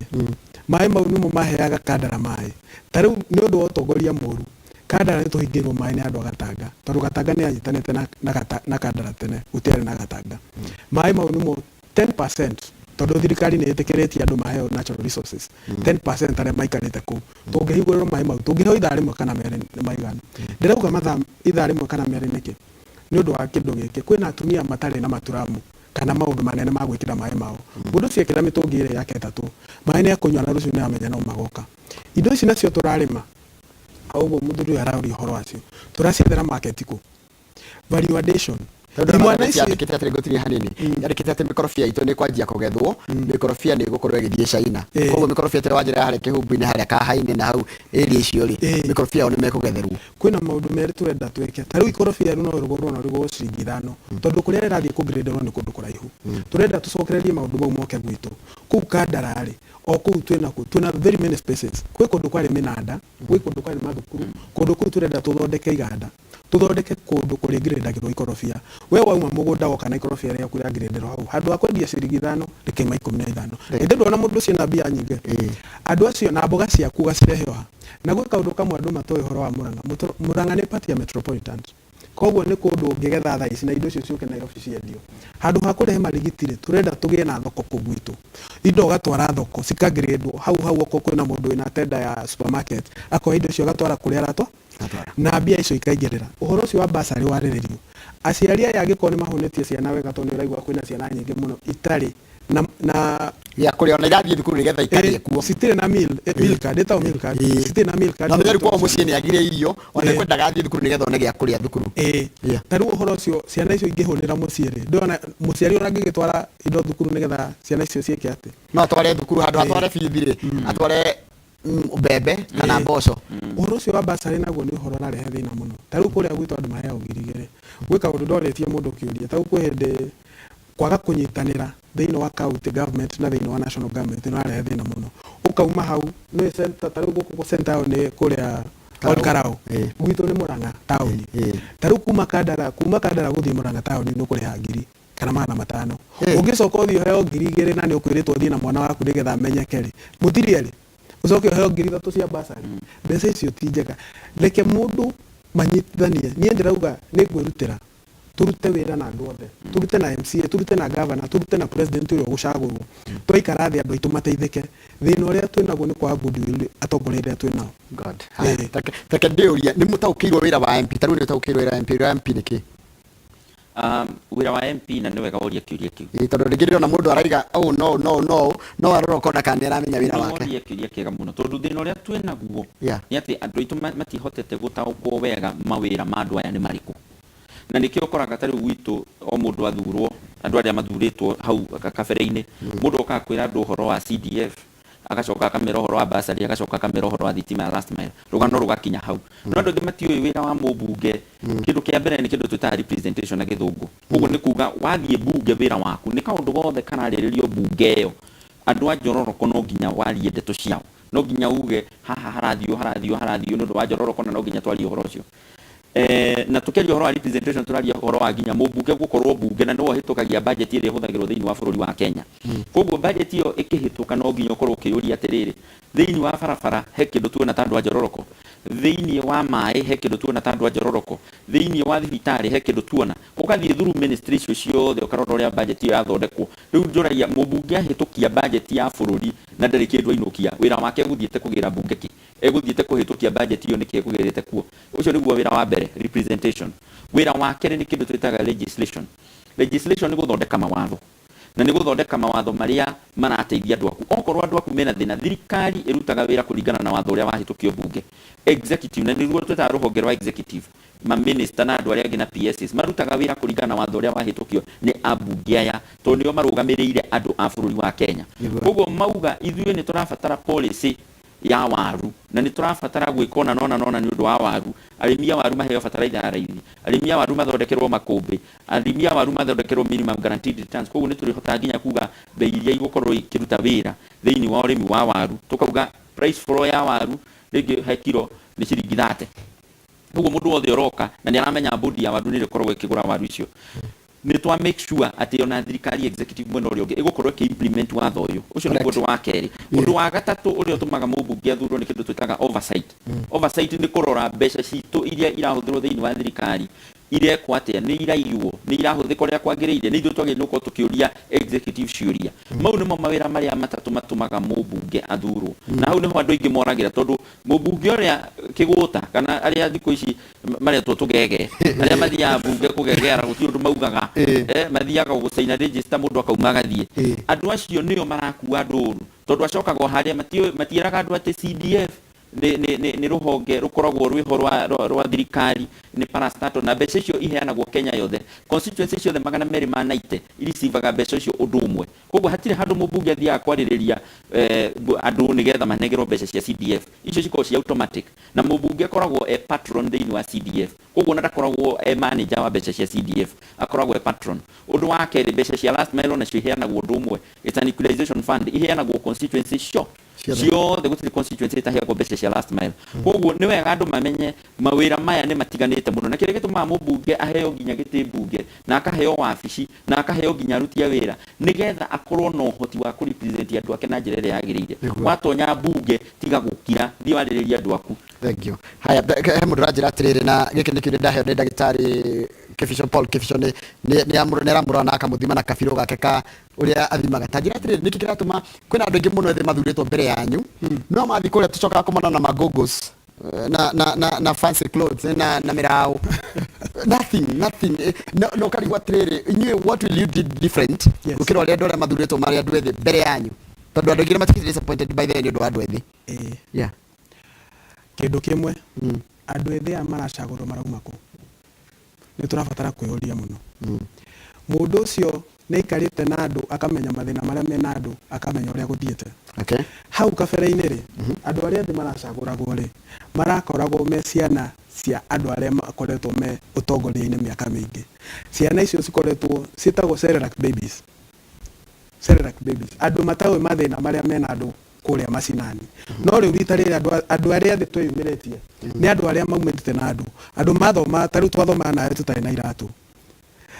Maĩ mau nĩmo maheaga Kandara maĩ. Ta rĩu nĩ ũndũ wa ũtongoria mũru, Kandara nĩ tũhingĩirwo maĩ nĩ andũ a Gatanga, tondũ Gatanga nĩ yanyitanĩte na Kandara tene, gũtiarĩ na Gatanga. Maĩ mau nĩmo 10%, tondũ thirikari nĩ ĩtĩkĩrĩtie andũ maheo natural resources 10% arĩa maikarĩte kũu. Tũngĩhingũrĩrwo maĩ mau, tũngĩheo ithaa rĩmwe kana merĩ nĩ maiganu. Ndĩrauga mathaa ithaa rĩmwe kana merĩ nĩkĩ? Nĩ ũndũ wa kĩndũ gĩkĩ, kwĩna atumia matarĩ na maturamu kana maũndũ manene ma gwĩkĩra maĩ mao. Mũndũ ũcio ekĩra mĩtũngi ĩrĩ yake ĩtatũ, maĩ nĩ ekũnyua na rũciũ nĩ aramenya no magoka. Indo ici nacio tũrarĩma, o ũguo mũthuri ũyũ araũria ũhoro wacio, tũraciethera market kũ? Value addition. Tondũ Imwana ici yandĩkĩte atĩrĩ, ngũtirie hanini, yandĩkĩte atĩ mĩkorobia itũ nĩ kwanjia kũgethwo, mĩkorobia nĩ ĩgũkorwo ĩgĩthiĩ China. Koguo mĩkorobia tĩrĩa wanjĩra harĩa kĩhumbu-inĩ harĩa kaha-inĩ na hau area icio rĩ, mĩkorobia yao nĩ mekũgetherwo. Kwĩna maũndũ merĩ tũrenda twĩke. Ta rĩu ikorobia rĩu no rĩgũrwo na rĩgũrwo ciringi 5, tondũ kũrĩa rĩrathiĩ kũ-grade-rwo nĩ kũndũ kũraihu. Tũrenda tũcokererie maũndũ mau moke gwitũ. Kũu Kandara rĩ, o kũu twĩna kũ, twĩna very many spaces. Kwĩ kũndũ kwarĩ mĩnanda, gwĩ kũndũ kwarĩ mathukuru, kũndũ kũu tũrenda tũthondeke iganda, tũthondeke kũndũ kũrĩ-grade-agĩrwo ikorobia. We wauma mũgũnda woka na ikorobia rĩaku rĩa-grade-rwo hau, handũ ha kwendia ciringi 5 rĩkauma 15. Ĩndĩ ndũrona mũndũ ũcio ena mbia nyingĩ? Andũ acio na mboga ciaku ũgacirehe o ha? Na gwĩ kaũndũ kamwe andũ matoĩ ũhoro wa Murang'a. Murang'a nĩ part ya metropolitan. Koguo nĩ kũndũ ũngĩgetha thaa ici na indo icio ciũke Nairobi ciendio. Handũ ha kũrehe marigiti rĩ, tũrenda tũgĩe na thoko kũu gwitũ. Indo ũgatwara thoko cika-grade-wo hau hau okorwo kwĩna mũndũ wĩna tender ya supermarket, akoya indo icio agatwara kũrĩa aratwara na mbia icio ikaingĩrĩra. Ũhoro ũcio wa bursary warĩrĩrio. Aciari aya angĩkorwo nĩ mahũnĩtie ciana wega tondũ nĩ ũraigua kwĩna ciana nyingĩ mũno itarĩ na gĩa kũrĩa, ona irathiĩ thukuru nĩgetha ikarĩe kuo. Citirĩ na meal card, ĩtagwo meal card. Citirĩ na meal card. Na menya kwao mũciĩ nĩ agire irio, ona kwendaga athiĩ thukuru nĩgetha one gĩa kũrĩa thukuru. Ta rĩu ũhoro ũcio ciana icio ingĩhũnĩra mũciĩ rĩ, ndĩrona mũciari ona angĩgĩtwara indo thukuru nĩgetha ciana icio ciĩke atĩ? No atware thukuru handũ atware bithi rĩ, atware mbembe kana mboco. Ũhoro ũcio wa bursary naguo nĩ ũhoro ũrarehe thĩna mũno. Ta rĩu kũrĩa gwitũ andũ maheagwo 2,000. Gwĩ kaũndũ ndorĩtie mũndũ kĩũria. Ta rĩu kwĩ hĩndĩ kwaga kũnyitanĩra thĩinĩ wa county government na thĩinĩ wa national government nĩ ũrarehe thĩna mũno. Ũkauma hau nĩ center, ta rĩu gũkũ center yao nĩ kũrĩa Ol Karau. Ĩĩ. Gwitũ nĩ Murang'a taũni. Ĩĩ. Ta rĩu kuma Kandara gũthiĩ Murang'a taũni nĩ ũkũrĩha 1,500. Ũngĩcoka ũthiĩ ũheo 2,000 na nĩ ũkwĩrĩtwo ũthiĩ na mwana waku nĩgetha amenyeke rĩ, mũtirĩ erĩ, ũcoke ũheo 3,000 cia basarĩ. Mbeca icio ti njega. Reke mũndũ manyitithanie. Niĩ ndĩrauga nĩ ngwĩrutĩra turute wĩra na andũ othe, turute na MCA, turute na governor, turute na president ũrĩa ũgũcagũrwo. Twaikara thĩ, andũ aitũ mateithĩke. Thĩna ũrĩa twĩnaguo nĩ kwaga goodwill atongoria arĩa twĩnao. God. Haya, reke ndĩũrie, nĩ mũtaũkĩirwo wĩra wa MP? Ta rĩu nĩ ũtaũkĩirwo wĩra wa MP? Wĩra wa MP nĩ kĩ? Wĩra wa MP, na nĩ wega woria kĩũria kĩu. Ĩĩ, tondũ rĩngĩ ndĩrona mũndũ araiga ũũ no no no no arora ũkona kana nĩ aramenya wĩra Nĩ wake. Woria kĩũria kĩega mũno, tondũ thĩna ũrĩa twĩnaguo nĩ atĩ andũ aitũ matihotete gũtaũkwo wega mawĩra ma andũ aya nĩ marĩkũ, na nĩkĩo ũkoraga ta rĩu gwitũ o mũndũ athurwo, andũ arĩa mathurĩtwo hau kabere-inĩ, mũndũ okaga kwĩra andũ ũhoro wa CDF, agacoka akamera ũhoro wa basarĩ, agacoka akamera ũhoro wa thitima ya last mile, rũgano rũgakinya hau. No andũ aingĩ matiũĩ wĩra wa mũmbunge. Kĩndũ kĩa mbere nĩ kĩndũ twĩtaga representation na Gĩthũngũ. Koguo nĩ kuga wathiĩ mbunge, wĩra waku nĩ kaũndũ gothe kararĩrĩrio mbunge ĩyo, andũ a Njororoko no nginya warie ndeto ciao, no nginya uge haha harathiĩ harathiĩ harathiĩ nĩ ũndũ wa Njororoko, na no nginya twarie ũhoro ũcio. Na tukiaria ũhoro wa representation, tũraria ũhoro wa nginya mũmbunge gũkorwo mbunge na nĩwe ũhĩtũkagia budget ĩrĩa ĩhũthagĩrwo thĩinĩ wa bũrũri wa Kenya. Koguo budget ĩyo ĩkĩhĩtũka, no nginya ũkorwo ũkĩyũria atĩrĩrĩ, thĩinĩ wa barabara he kĩndũ tuona ta andũ a Njororoko? Thĩinĩ wa maĩ he kĩndũ tuona ta andũ a Njororoko? Thĩinĩ wa thibitarĩ he kĩndũ tuona? Ũgathiĩ through ministry icio ciothe, ũkarora ũrĩa budget ĩyo yathondekwo. Rĩu njũragia, mũmbunge ahĩtũkia budget ya bũrũri na ndarĩ kĩndũ ainũkia, wĩra wake egũthiĩte kũgĩra mbunge kĩ? Egũthiĩte kũhĩtũkia budget ĩyo nĩkĩ? Ekũgĩrĩte kuo? Ũcio nĩguo wĩra wa mbere, representation. Wĩra wa kerĩ nĩ kĩndũ twĩtaga legislation. Legislation nĩ gũthondeka mawatho, na nĩ gũthondeka mawatho marĩa marateithia andũ aku. Okorwo andũ aku mena thĩna, thirikari ĩrutaga wĩra kũringana na watho ũrĩa wahĩtũkio mbunge. Executive, na nĩruo twĩtaga rũhonge rwa executive, maminista na andũ arĩa angĩ na PSs, marutaga wĩra kũringana na watho ũrĩa wahĩtũkio nĩ ambunge aya, tondũ nĩo marũgamĩrĩire andũ a bũrũri wa Kenya. Koguo mauga ithuĩ nĩ tũrabatara policy ya waru, na nĩ tũrabatara gwĩka ũna nona nona nĩ ũndũ wa waru, arĩmi a waru maheo bataraitha ya raithi, arĩmi a waru mathondekerwo makũmbĩ, arĩmi a waru mathondekerwo minimum guaranteed returns. Koguo nĩ tũrĩhotaga nginya kuga mbei iria igũkorwo ikĩruta wĩra thĩinĩ wa ũrĩmi wa waru, tũkauga price floor ya waru rĩngĩ he kiro nĩ ciringi 30. Koguo mũndũ wothe ũroka na nĩ aramenya bodi ya waru nĩ ĩrĩkoragwo ĩkĩgũra waru icio. Nĩ twa make sure atĩ ona thirikari executive mwena ũrĩa ũngĩ ĩgũkorwo ĩkĩ implement watho ũyũ. Ũcio nĩguo ũndũ wa kerĩ. Ũndũ wa gatatũ ũrĩa ũtũmaga mũmbunge athurwo nĩ kĩndũ twĩtaga oversight. Oversight nĩ kũrora mbeca citũ iria irahũthĩrwo thĩinĩ wa thirikari irekwo atĩa, nĩ iraiywo, nĩ irahũthĩka ũrĩa kwagĩrĩire. Nĩ ithuĩ twagĩrĩirwo gũkorwo tũkĩũria executive ciũria. Mau nĩmo mawĩra marĩa matatũ matũmaga mũmbunge athurwo, na hau nĩho andũ aingĩ moragĩra, tondũ mũmbunge ũrĩa kĩgũta kana arĩa thikũ ici maretwo tũgege, arĩa mathiaga mbunge kũgegeara, gũtirĩ ũndũ maugaga. Mathiaga gũcaina register, mũndũ akauma agathiĩ. Andũ acio nĩo marakua andũ ũru, tondũ acokaga o harĩa matiĩraga andũ atĩ CDF nĩ rũhonge rũkoragwo rwĩho rwa thirikari, nĩ parastatal, na mbeca icio iheanagwo Kenya yothe. Constituency ciothe 290 ireceivaga mbeca icio ũndũ ũmwe. Koguo hatirĩ handũ mũmbunge athiaga kwarĩrĩria andũ nĩgetha manegerwo mbeca cia CDF. Icio cikoragwo cia automatic, na mũmbunge akoragwo e patron thĩinĩ wa CDF. Koguo ona ndakoragwo e manager wa mbeca cia CDF, akoragwo e patron. Ũndũ wa kerĩ, mbeca cia last mile onacio iheanagwo ũndũ ũmwe. It's an equalization fund, iheanagwo constituency cio Ciothe. Ciothe, gũtirĩ constituency ĩtaheagwo mbeca cia last mile. Koguo nĩ wega andũ mamenye mawĩra maya nĩ matiganĩte mũno, na kĩrĩa gĩtũmaga mũmbunge aheo nginya gĩtĩ mbunge na akaheo wabici na akaheo nginya aruti a wĩra, nĩgetha akorwo na ũhoti wa kũrepresent andũ ake na njĩra ĩrĩa yagĩrĩire. Watonya mbunge, tiga gũkira, thiĩ warĩrĩrie andũ aku. Thank you. Haya, he mũndũ ũranjĩra atĩrĩrĩ, na gĩkĩ nĩ kĩũria ndaheo nĩ ndagĩtarĩ Kĩbico Paul Kĩbico, nĩ aramũrora na akamũthima na kabirũ gake ka ũrĩa athimaga. Ta njĩra atĩrĩrĩ, nĩkĩ kĩratũma kwĩna andũ aingĩ mũno ethĩ mathurĩtwo mbere yanyu, no mathiĩ kũrĩa tũcokaga kũmona na magogos na fancy clothes na mĩraũ, nothing nothing. No ũkarigwo atĩrĩrĩ, inyuĩ what will you do different gũkĩra ũrĩa andũ arĩa mathurĩtwo marĩ andũ ethĩ mbere yanyu? Tondũ andũ aingĩ nĩ matigĩte disappointed by the nĩ ũndũ wa andũ ethĩ. Kĩndũ kĩmwe, andũ ethĩ aya maracagũrwo marauma kũ? Nĩ tũrabatara kwĩyũria mũno. Mũndũ ũcio nĩ aikarĩte na andũ, akamenya mathĩna marĩa mena andũ, akamenya ũrĩa gũthiĩte. Hau kabere-inĩ rĩ, andũ arĩa ethĩ maracagũragwo rĩ, marakoragwo me ciana cia andũ arĩa makoretwo me ũtongoria-inĩ mĩaka mĩingĩ. Ciana icio cikoretwo ciĩtagwo Cerelac babies. Cerelac babies, andũ mataũĩ mathĩna marĩa mena andũ. Kũrĩa macinani. No rĩu rita rĩrĩ andũ arĩa ethĩ twĩyumĩrĩtie nĩ andũ arĩa maumĩte na andũ mathoma. Ta rĩu twathomaga nawe tũtarĩ na iratũ,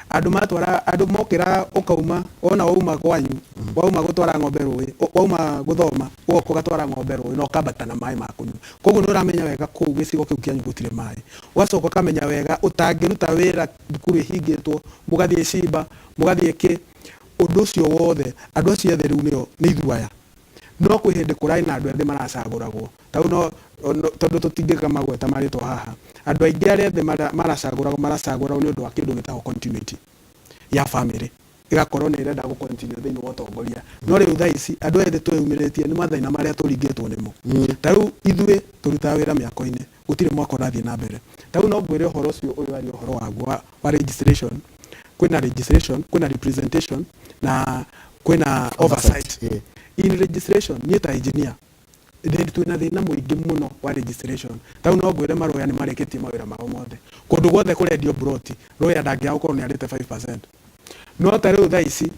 andũ matwara andũ mokĩra, ũkauma wona wauma kwanyu, wauma gũtwara ng'ombe rũĩ, wauma gũthoma, ũgoka ũgatwara ng'ombe rũĩ na ũkambata na maĩ ma kũnyua. Koguo nĩ ũramenya wega kũu gĩcigo kĩu kĩanyu gũtirĩ maĩ. Ũgacoka ũkamenya wega ũtangĩruta wĩra thukuru ĩhingĩtwo, mũgathiĩ cimba, mũgathiĩ kĩ. Ũndũ ũcio wothe, andũ acio ethĩ rĩu nĩo nĩ ithuĩ aya. No kwĩ hĩndĩ kũrarĩ na andũ ethĩ maracagũragwo ta rĩu, no tondũ tũtingĩka magweta marĩtwa haha, andũ aingĩ arĩa ethĩ maracagũragwo nĩ ũndũ wa kĩndũ gĩtagwo continuity ya family, ĩgakorwo nĩ ĩrenda gũ continue thĩinĩ wa ũtongoria. No rĩu thaa ici andũ ethĩ twĩyumĩrĩtie nĩ mathĩna marĩa tũringĩtwo nĩmo. Ta rĩu ithuĩ tũrutaga wĩra mĩako-inĩ, gũtirĩ mwako ũrathiĩ na mbere. Ta rĩu no ngwĩre ũhoro ũcio ũyũ aria ũhoro waguo wa registration. Kwĩna registration, kwĩna representation na kwĩna oversight. In registration, niĩ ta engineer twĩna thĩna mũingĩ mũno wa registration. Ta rĩu no ngwĩre marũya nĩ marĩkĩtie mawĩra mao mothe. Kũndũ guothe kũrendio mburoti, rũya ndangĩaga gũkorwo nĩ arĩte 5%. No ta rĩu thaa ici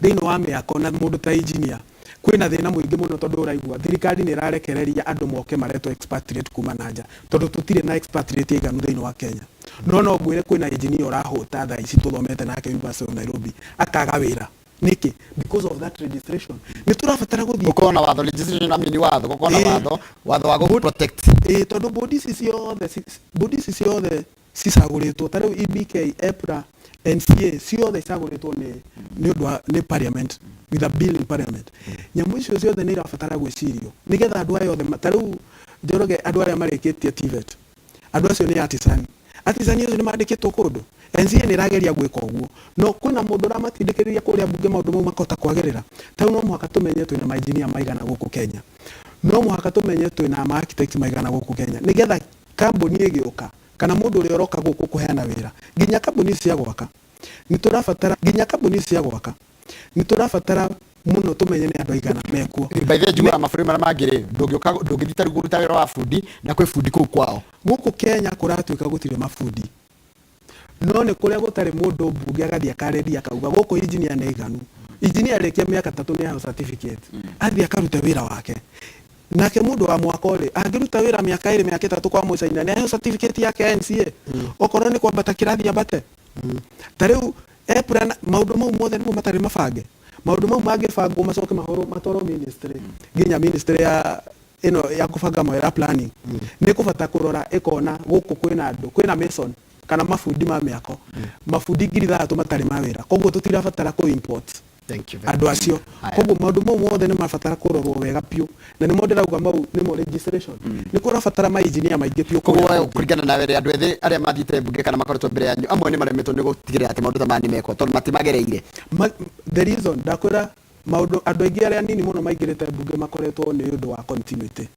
thĩinĩ wa mĩako na mũndũ ta engineer, kwĩna thĩna mũingĩ mũno, tondũ ũraigua thirikari nĩ ĩrarekereria andũ moke maretwo expatriate kuma na nja, tondũ tũtirĩ na expatriate aiganu thĩinĩ wa Kenya. No ngwĩre kwĩna engineer ũrahũta thaa ici tũthomete nake University of Nairobi, akaga wĩra. Nĩkĩ? Because of that registration. Nĩ tũrabatara gũthiĩ Gũkorwo na watho, registration amini watho, gũkorwo na watho wa gũ protect. Ĩĩ, tondũ bodi ici ciothe cicagũrĩtwo, ta rĩu EBK, EPRA, NCA, ciothe icagũrĩtwo nĩ ũndũ wa nĩ parliament, with a bill in parliament. Nyamũ icio ciothe nĩ irabatara gwĩcirio nĩgetha andũ aya othe ta rĩu Njoroge, andũ arĩa marĩkĩtie TVET, andũ acio nĩ artisan. Artisan acio nĩ mandĩkĩtwo kũndũ. NCA nĩ ĩrageria gwĩka ũguo, no kwĩna mũndũ ũramatindĩkĩrĩria kũrĩa mbunge maũndũ mau makahota kwagĩrĩra. Ta rĩu no mũhaka tũmenye twĩna mainjinia maigana gũkũ Kenya, no mũhaka tũmenye twĩna ma architect maigana gũkũ Kenya, nĩgetha kambuni ĩgĩũka kana mũndũ ũrĩa ũroka gũkũ kũheana wĩra, nginya kambuni cia gwaka nĩ tũrabatara, nginya kambuni cia gwaka nĩ tũrabatara mũno tũmenye nĩ andũ aigana mekuo. By the way, njiguaga mabũrũri marĩa mangĩ rĩ, ndũngĩũka, ndũngĩthiĩ ta rĩu kũruta wĩra wa bundi na kwĩ bundi kũu kwao. Gũkũ Kenya kũratuĩka gũtirĩ mabundi, no nĩ kũrĩa gũtarĩ mũndũ mbunge agathiĩ akarĩria akauga gũkũ engineer nĩ aiganu. Engineer arĩkia mĩaka 3 nĩ aheo certificate, athiĩ akarute wĩra wake. Nake mũndũ wa mwako rĩ, angĩruta wĩra mĩaka 2, mĩaka 3 kwa mũcaina, nĩ aheo certificate yake ya NCA, okorwo nĩ kwambata kĩrathi ambate. Ta rĩu EPRA maũndũ mau mothe nĩmo matarĩ mabange. Maũndũ mau mangĩbangwo macoke mahũrwo matwarwo ministry, nginya ministry ya ĩno ya kũbanga mawĩra, planning, nĩ kũbata kũrora ĩkona gũkũ kwĩna andũ, kwĩna mason kana mabundi ma mĩako, mabundi 6,000 matarĩ ma wĩra. Koguo tũtirabatara kũ import Thank you very andũ acio. Haya. Koguo maũndũ mau mothe nĩ marabatara kũrorwo wega biũ, na nĩmo ndĩrauga mau nĩmo registration. Nĩ kũrabatara mainjinia maingĩ biũ Koguo kũrĩa we kũngĩ. Kũringana nawe rĩ, andũ ethĩ arĩa mathiĩte mbunge kana makoretwo mbere yanyu, amwe nĩ maremetwo nĩ gũtigĩrĩra atĩ maũndũ ta maya nĩ mekwo tondũ matimagereire? The reason ndakwĩra maũndũ, andũ aingĩ arĩa nini mũno maingĩrĩte mbunge makoretwo nĩ ũndũ wa continuity,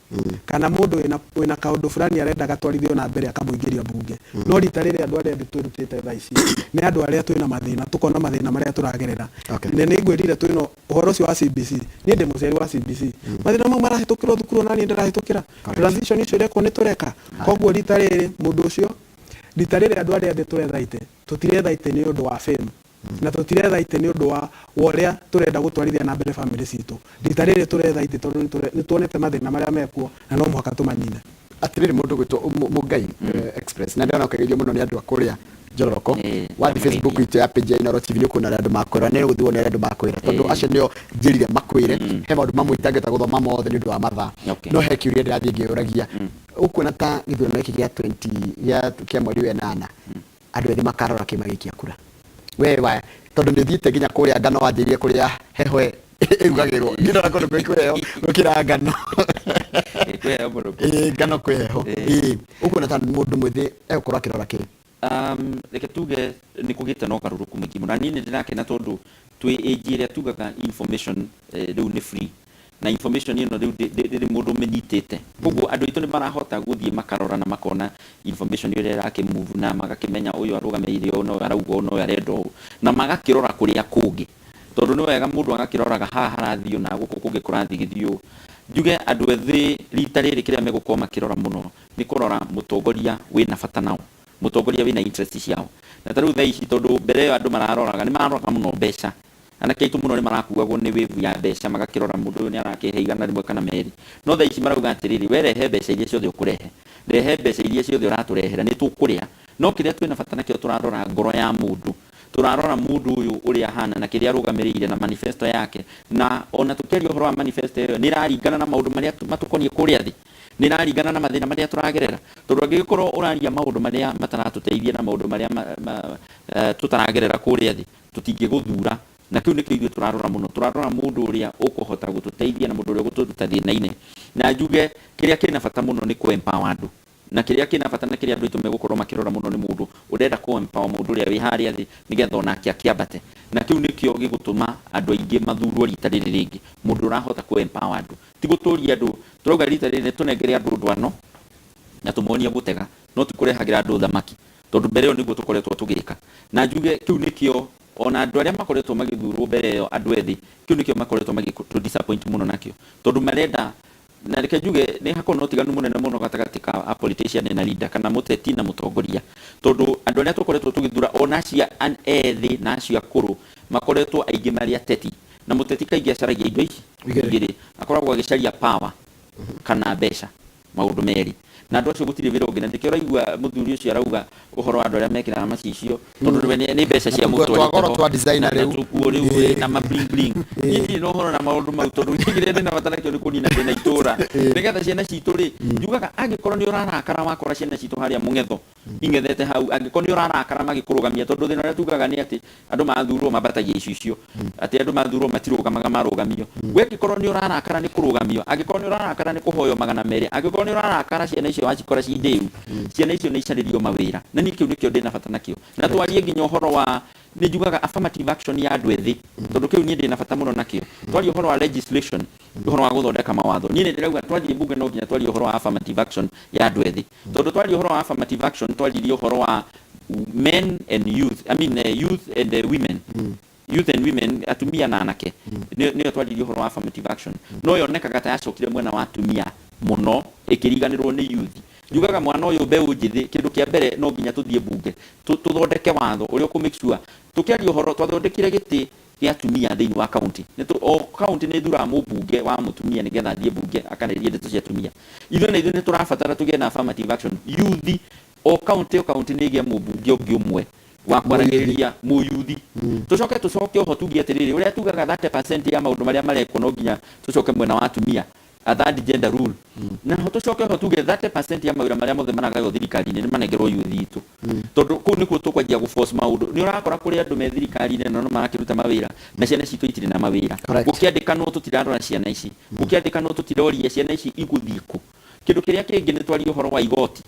kana mũndũ wĩna kaũndũ fulani arenda gatwarithio na mbere akamũingĩria mbunge. No rita rĩrĩ andũ arĩa ethĩ twĩrutĩte thaa ici nĩ andũ arĩa twĩna mathĩna, tũkona mathĩna marĩa tũragerera. Na nĩ ngwĩrire twĩna ũhoro ũcio wa CBC. Niĩ ndĩ mũciari wa CBC. Mathĩna mau marahĩtũkĩrwo thukuru, ona niĩ ndĩrahĩtũkĩra transition icio irekwo nĩ tũreka. Koguo rita rĩrĩ mũndũ ũcio, rita rĩrĩ andũ arĩa ethĩ tũretha itĩ, tũtiretha itĩ nĩ ũndũ wa fame, na tũtiretha itĩ nĩ ũndũ wa ũrĩa tũrenda gũtwarithia na mbere family citũ. Rita rĩrĩ tũretha itĩ tondũ nĩ tuonete mathĩna marĩa mekuo na no mũhaka tũmanine. Atirĩrĩ, mũndũ gwĩtwo Mũngai Express, na ndĩrona ũkĩgeithio mũno nĩ andũ a kũrĩa Njororoko. Wathiĩ Facebook itũ ya page ya Inooro TV, nĩ ũkuona ũrĩa andũ makwĩra, nĩ ũgũthiĩ wone ũrĩa andũ makwĩra, tondũ acio nĩo njĩrire makwĩre. He maũndũ mamwe itangĩhota gũthoma mothe nĩ ũndũ wa mathaa. No he kĩũria ndĩrathiĩ ngĩyũragia: ũkuona ta gĩthurano gĩkĩ gĩa 20 kĩa mweri wa ĩnana, andũ ethĩ makarora kĩ magĩikia kura? We wa tondũ nĩ ũthiĩte nginya kũrĩa ngano, wanjĩrire kũrĩa heho ĩrugagĩrwo, ngĩrora kũndũ kwĩ kũheho gũkĩra ngano. Kwĩ mũno. Ĩĩ, ngano kwĩ heho. Ĩĩ, ũkuona ta mũndũ mwĩthĩ egũkorwo akĩrora kĩ? Reke tuge nĩ kũgĩte na ũgarũrũku mũingĩ mũno, na niĩ nĩ ndĩrakena tondũ twĩ age ĩrĩa tugaga information rĩu nĩ free, na information ĩno rĩu ndĩrĩ mũndũ ũmĩnyitĩte. Koguo andũ aitũ nĩ marahota gũthiĩ makarora na makona information ĩrĩa ĩrakĩ move, na magakĩmenya ũyũ arũgamĩrĩire ũũ, na ũyũ arauga ũũ, na ũyũ arenda ũũ, na magakĩrora kũrĩa kũngĩ, tondũ nĩ wega mũndũ agakĩroraga haha harathiĩ ũũ na gũkũ kũngĩ kũrathiĩ gĩthiĩ ũũ. Njuge andũ ethĩ rita rĩrĩ kĩrĩa megũkorwo makĩrora mũno nĩ kũrora mũtongoria wĩna bata nao, mũtongoria wĩna interest ciao. Na ta rĩu thaa ici, tondũ mbere ĩyo andũ mararoraga, nĩ mararoraga mũno mbeca. Anake aitũ mũno nĩ marakuagwo nĩ wave ya mbeca, magakĩrora mũndũ ũyũ nĩ arakĩhe 100 kana 2. No thaa ici marauga atĩrĩrĩ, we rehe mbeca iria ciothe ũkũrehe, rehe mbeca iria ciothe ũratũrehera, nĩ tũkũrĩa. No kĩrĩa twĩna bata nakĩo, tũrarora ngoro ya mũndũ, tũrarora mũndũ ũyũ ũrĩa ahana na kĩrĩa arũgamĩrĩire na manifesto yake. Na ona tũkĩaria ũhoro wa manifesto ĩyo, nĩ ĩraringana na maũndũ marĩa matũkoniĩ kũrĩa thĩ, nĩ ĩraringana na mathĩna marĩa tũragerera. Tondũ angĩgĩkorwo ũraria maũndũ marĩa mataratũteithia na maũndũ marĩa tũtaragerera kũrĩa thĩ, tũtingĩgũthura. Na kĩu nĩkĩo ithuĩ tũrarora mũno. Tũrarora mũndũ ũrĩa ũkũhota gũtũteithia na mũndũ ũrĩa ũgũtũruta thĩna-inĩ. Na njuge kĩrĩa kĩna bata mũno nĩ kũ empower andũ. Na kĩrĩa kĩna bata na kĩrĩa andũ aitũ megũkorwo makĩrora mũno nĩ mũndũ ũrenda kũ empower mũndũ ũrĩa wĩ harĩa thĩ, nĩgetha onake akĩambate. Na kĩu nĩkĩo gĩgũtũma andũ aingĩ mathurwo rita rĩrĩ rĩngĩ. Mũndũ ũrahota kũ empower andũ. Ti gũtũria andũ, tũrauga rita rĩrĩ tũnengere andũ ndwano na tũmonie gũtega, no ti kũrehagĩra andũ thamaki. Tondũ mbere ĩyo nĩguo tũkoretwo tũgĩka. Na njuge kĩu nĩkĩo ona andũ arĩa makoretwo magĩthurwo mbere ĩyo, andũ ethĩ, kĩu nĩkĩo makoretwo magĩtũ disappoint mũno nakĩo. Tondũ marenda, na reke njuge nĩ hakoragwo na ũtiganu mũnene mũno gatagatĩ ka a politician na leader, kana mũteti na mũtongoria. Tondũ andũ arĩa tũkoretwo tũgĩthura, ona acio ethĩ na acio akũrũ, makoretwo aingĩ marĩ ateti. Na mũteti kaingĩ acaragia indo ici igĩrĩ. Igĩrĩ. Akoragwo agĩcaria power kana mbeca, maũndũ merĩ. Na andũ acio gũtirĩ wĩra ũngĩ. Na nĩkĩo ũraigua mũthuri ũcio arauga ũhoro wa andũ arĩa mekĩraga macicio, tondũ we nĩ mbeca cia Na tũkuo twa goro mũtwarĩte twa designer na rĩu. Tũkuo rĩu na ma bling bling. Niĩ ndirĩ na ũhoro na maũndũ mau, tondũ kĩrĩa ndĩna bata nakĩo nĩ kũnina thĩna itũra, nĩgetha ciana citũ rĩ, njugaga angĩkorwo nĩ ũrarakara wakora ciana citũ harĩa mũng'etho ing'ethete hau, angĩkorwo nĩ ũrarakara magĩkũrũgamia, tondũ thĩna ũrĩa tugaga nĩ atĩ andũ mathurwo mambatagia icicio, atĩ andũ mathurwo matirũgamaga, marũgamio. We angĩkorwo nĩ ũrarakara nĩ kũrũgamio, angĩkorwo nĩ ũrarakara nĩ kũhoywo 200, angĩkorwo nĩ ũrarakara ciana icio wacikora ci ndĩu, ciana icio nĩ icarĩrio mawĩra. Na niĩ kĩu nĩkĩo ndĩna bata nakĩo. Na twarie nginya ũhoro wa, nĩ njugaga affirmative action ya andũ ethĩ, tondũ kĩu niĩ ndĩna bata mũno nakĩo. Twarie ũhoro wa legislation, ũhoro wa gũthondeka mawatho, niĩ nĩ ndĩrauga twathiĩ mbunge no nginya twarie ũhoro wa affirmative action ya andũ ethĩ. Tondũ twarie ũhoro wa affirmative action, twaririe ũhoro wa men and youth, I mean, youth and women, youth and women, atumia na anake. Nĩyo twaririe ũhoro wa affirmative action, no yonekaga ta yacokire mwena wa atumia mũno, ĩkĩriganĩrwo nĩ youth. Njugaga mwana ũyũ, mbeũ njĩthĩ, kĩndũ kĩa mbere no nginya tũthiĩ mbunge tũthondeke watho ũrĩa ũkũ make sure tũkĩaria ũhoro twathondekire gĩtĩ gĩa atumia thĩinĩ wa kaunti. O kaunti nĩ ĩthuraga mũmbunge wa mũtumia nĩgetha athiĩ mbunge akanĩrĩrie ndeto cia atumia. Ithuĩ na ithuĩ nĩ tũrabatara tũgĩe na affirmative action youth, o kaunti o kaunti nĩ ĩgĩe mũmbunge ũngĩ ũmwe wa kwaragĩrĩria mũyuthi. Tũcoke tũcoke oho tuge atĩrĩrĩ, ũrĩa tugaga 30% ya maũndũ marĩa marekwo no nginya tũcoke mwena wa atumia, a third gender rule. Na ho tũcoke ho tuge 30% ya mawĩra marĩa mothe maragaywo thirikari-inĩ nĩ manengerwo youth itũ, tondũ kũu nĩkuo tũkwanjia gũ force maũndũ. Nĩ ũrakora kũrĩ andũ me thirikari-inĩ na no marakĩruta mawĩra na ciana citũ itirĩ na mawĩra. Gũkĩandĩkanwo tũtirarora ciana ici, gũkĩandĩkanwo tũtiroria ciana ici igũthiĩ kũ. Kĩndũ kĩrĩa kĩngĩ nĩ twarie ũhoro wa igoti.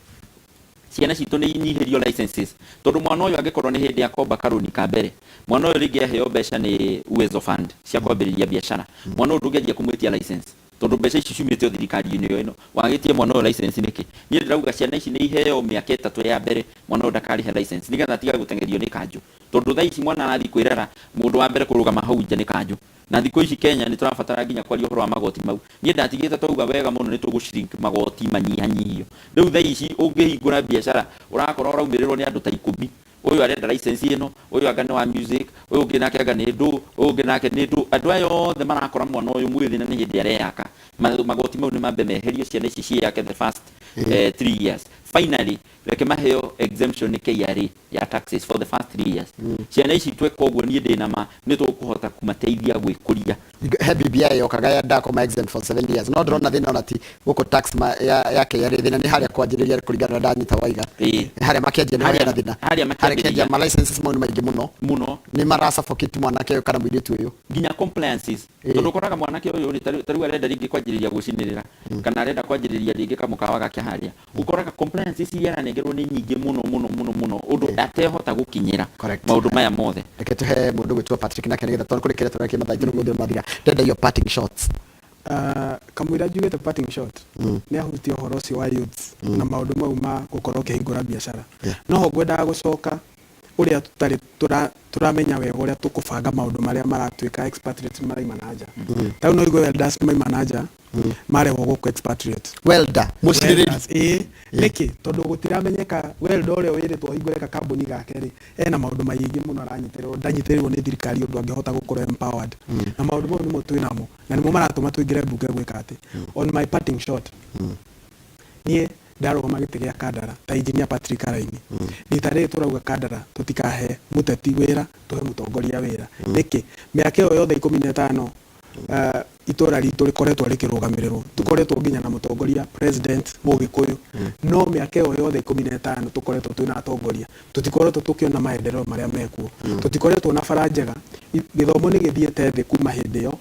Ciana citũ nĩ inyihĩrio licenses, tondũ mwana ũyũ angĩkorwo nĩ hĩndĩ akomba karũni ka mbere, mwana ũyũ rĩngĩ aheo mbeca nĩ Uwezo Fund cia kwambĩrĩria biacara, mwana ũyũ ndũngĩanjia kũmwĩtia license, tondũ mbeca ici ciumĩte o thirikari-inĩ ĩyo ĩno. Wagĩtie mwana ũyũ license nĩkĩ? Niĩ ndĩrauga ciana ici nĩ iheo mĩaka 3 ya mbere, mwana ũyũ ndakarĩhe license, nĩgetha atigage gũteng'erio nĩ kanjũ. Tondũ thaa ici mwana arathiĩ kwĩrera, mũndũ wa mbere kũrũgama hau nja nĩ kanjũ. Na thikũ ici Kenya nĩ tũrabatara nginya kwaria ũhoro wa magoti mau. Niĩ ndatigĩte twauga wega mũno nĩ tũgũ shrink magoti, manyihanyihio. Rĩu thaa ici ũngĩhingũra biacara ũrakora ũraumĩrĩrwo nĩ andũ ta 10. Ũyũ arenda license ĩno, ũyũ anga nĩ wa music, ũyũ ũngĩ nake anga nĩ ndũ, ũyũ ũngĩ nake nĩ ndũ. Andũ aya othe marakora mwana ũyũ mwĩthĩ na nĩ hĩndĩ areyaka. Magoti mau nĩ mambe meherio, ciana ici ciĩyake the first 3 years. Finally, reke maheo exemption nĩ KRA ya taxes for the first 3 years. Ciana ici tweka ũguo, niĩ ndĩna ma nĩ tũkũhota kũmateithia gwĩkũria. He BBI yokaga ya ndako ma exempt for 7 years, no ndĩrona thĩna ona ti gũkũ tax ma, ya KRA. Thĩna nĩ harĩa kwanjĩrĩria, kũringana na ndanyita waiga. Harĩa makĩanjia nĩ hena thĩna. Harĩa harĩa makĩambĩrĩria. Kĩanjia ma licenses mau nĩ maingĩ mũno. Mũno. Nĩ mara suffocate mwanake ũyũ kana mũirĩtu ũyũ. Nginya compliances. Tondũ ũkoraga mwanake ũyũ rĩ, ta rĩu arenda rĩngĩ kwanjĩrĩria gũcinĩrĩra kana arenda kwanjĩrĩria rĩngĩ kamũkawa gake harĩa, ũkoraga compliances iria aranengerwo nĩ nyingĩ mũno mũno mũno mũno, ũndũ atehota gũkinyĩra maũndũ maya mothe. Reke tũhe mũndũ gwĩtwo Patrick nake, nĩgetha tondũ kũrĩ kĩrĩa tũrekia mathaa itũ nĩguo mathira. Ndenda your parting shots. Kamũira njugĩte parting shot, nĩ ahutia ũhoro ũcio wa youths na maũndũ mau ma gũkorwo ũkĩhingũra biacara. No ho ngwendaga gũcoka Ũrĩa tũtarĩ tũramenya wega ũrĩa tũkũbanga maũndũ marĩa maratuĩka expatriates maraima na nja. Ta rĩu no igue welders maima na nja marehwo gũkũ expatriate. Welder, mũcirĩrĩri. Welders, ĩĩ. Nĩkĩ? Tondũ gũtiramenyeka welder ũrĩa wĩrĩtwo ahingũre gakambuni gake rĩ, ena maũndũ maingĩ mũno aranyitĩrĩrwo, ndanyitĩrĩirwo nĩ thirikari ũndũ angĩhota gũkorwo empowered. Na maũndũ mau nĩmo twĩ namo na nĩmo maratũma tũingĩre mbunge gwĩka atĩ. On my parting shot, niĩ ndarũgama gĩtĩ gĩa Kandara ta engineer Patrick Karaini, rita rĩrĩ tũrauga Kandara tũtikahe mũteti wĩra, tũhe mũtongoria wĩra. Nĩkĩ? Mĩaka ĩyo yothe 15 itũra ritũ rĩkoretwo rĩkĩrũgamĩrĩrwo, tũkoretwo nginya na mũtongoria president mũgĩkũyũ, no mĩaka ĩyo yothe 15 tũkoretwo twĩna atongoria, tũtikoretwo tũkĩona maendeleo marĩa mekuo, tũtikoretwo na bara njega, gĩthomo nĩ gĩthiĩte thĩ kuma hĩndĩ ĩyo,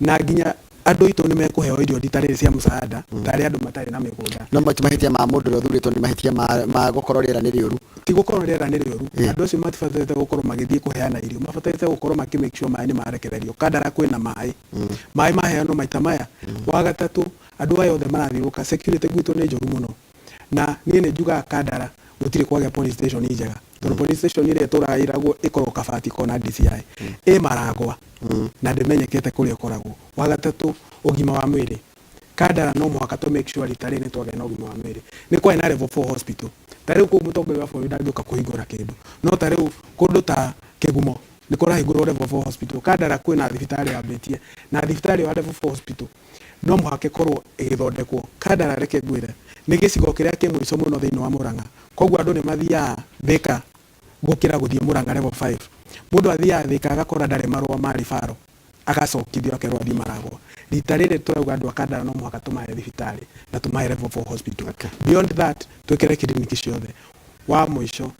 na nginya andũ aitũ nĩ mekũheo irio rita rĩrĩ cia mũcaada tarĩ andũ matarĩ na mĩgũnda. No ti mahĩtia ma mũndũ ũrĩa ũthurĩtwo, nĩ mahĩtia ma gũkorwo rĩera nĩ rĩũru. Ti gũkorwo rĩera nĩ rĩũru, andũ acio matibatarĩte gũkorwo magĩthiĩ kũheana irio, mabatarĩte gũkorwo makĩ make sure maĩ nĩ marekererio. Kandara kwĩna maĩ, maĩ maheanwo maita maya. Wa gatatũ, andũ aya othe marathiũrũrũka, security gwitũ nĩ njũru mũno, na niĩ nĩ njugaga Kandara gũtirĩ kwagĩa police station njega, tondũ police station ĩrĩa ĩtũraga ĩragwo ĩkoragwo Kabati kona DCI ĩ Maragwa na ndĩmenyekete kũrĩa ĩkoragwo. Wa gatatũ, ũgima wa mwĩrĩ. Kandara no mũhaka tũ make sure rita rĩrĩ nĩ twagĩa na ũgima wa mwĩrĩ. Nĩ kwarĩ na level 4 hospital. Ta rĩu kũu mũtongoria wa bũrũri ndangĩũka kũhingũra kĩndũ. No ta rĩu kũndũ ta Kĩgumo nĩ kũrahingũrwo level 4 hospital. Kandara kwĩna thibitarĩ yambĩtie na thibitarĩ ĩyo ya level 4 hospital no mũhaka ĩkorwo ĩgĩthondekwo. Kandara reke ngwĩre nĩ gĩcigo kĩrĩa kĩ mũico mũno thĩinĩ wa Murang'a. Koguo andũ nĩ mathiaga Thika gũkĩra gũthiĩ Murang'a level 5. Mũndũ athiaga Thika agakora ndarĩ marũa ma referral, agacokithio akerwo athiĩ Maragwa. Rita rĩrĩ tũrauga andũ a Kandara no mũhaka tũmahe thibitarĩ na tũmahe level 4 hospital. Beyond that, twĩkĩre kiriniki ciothe. Wa mũico,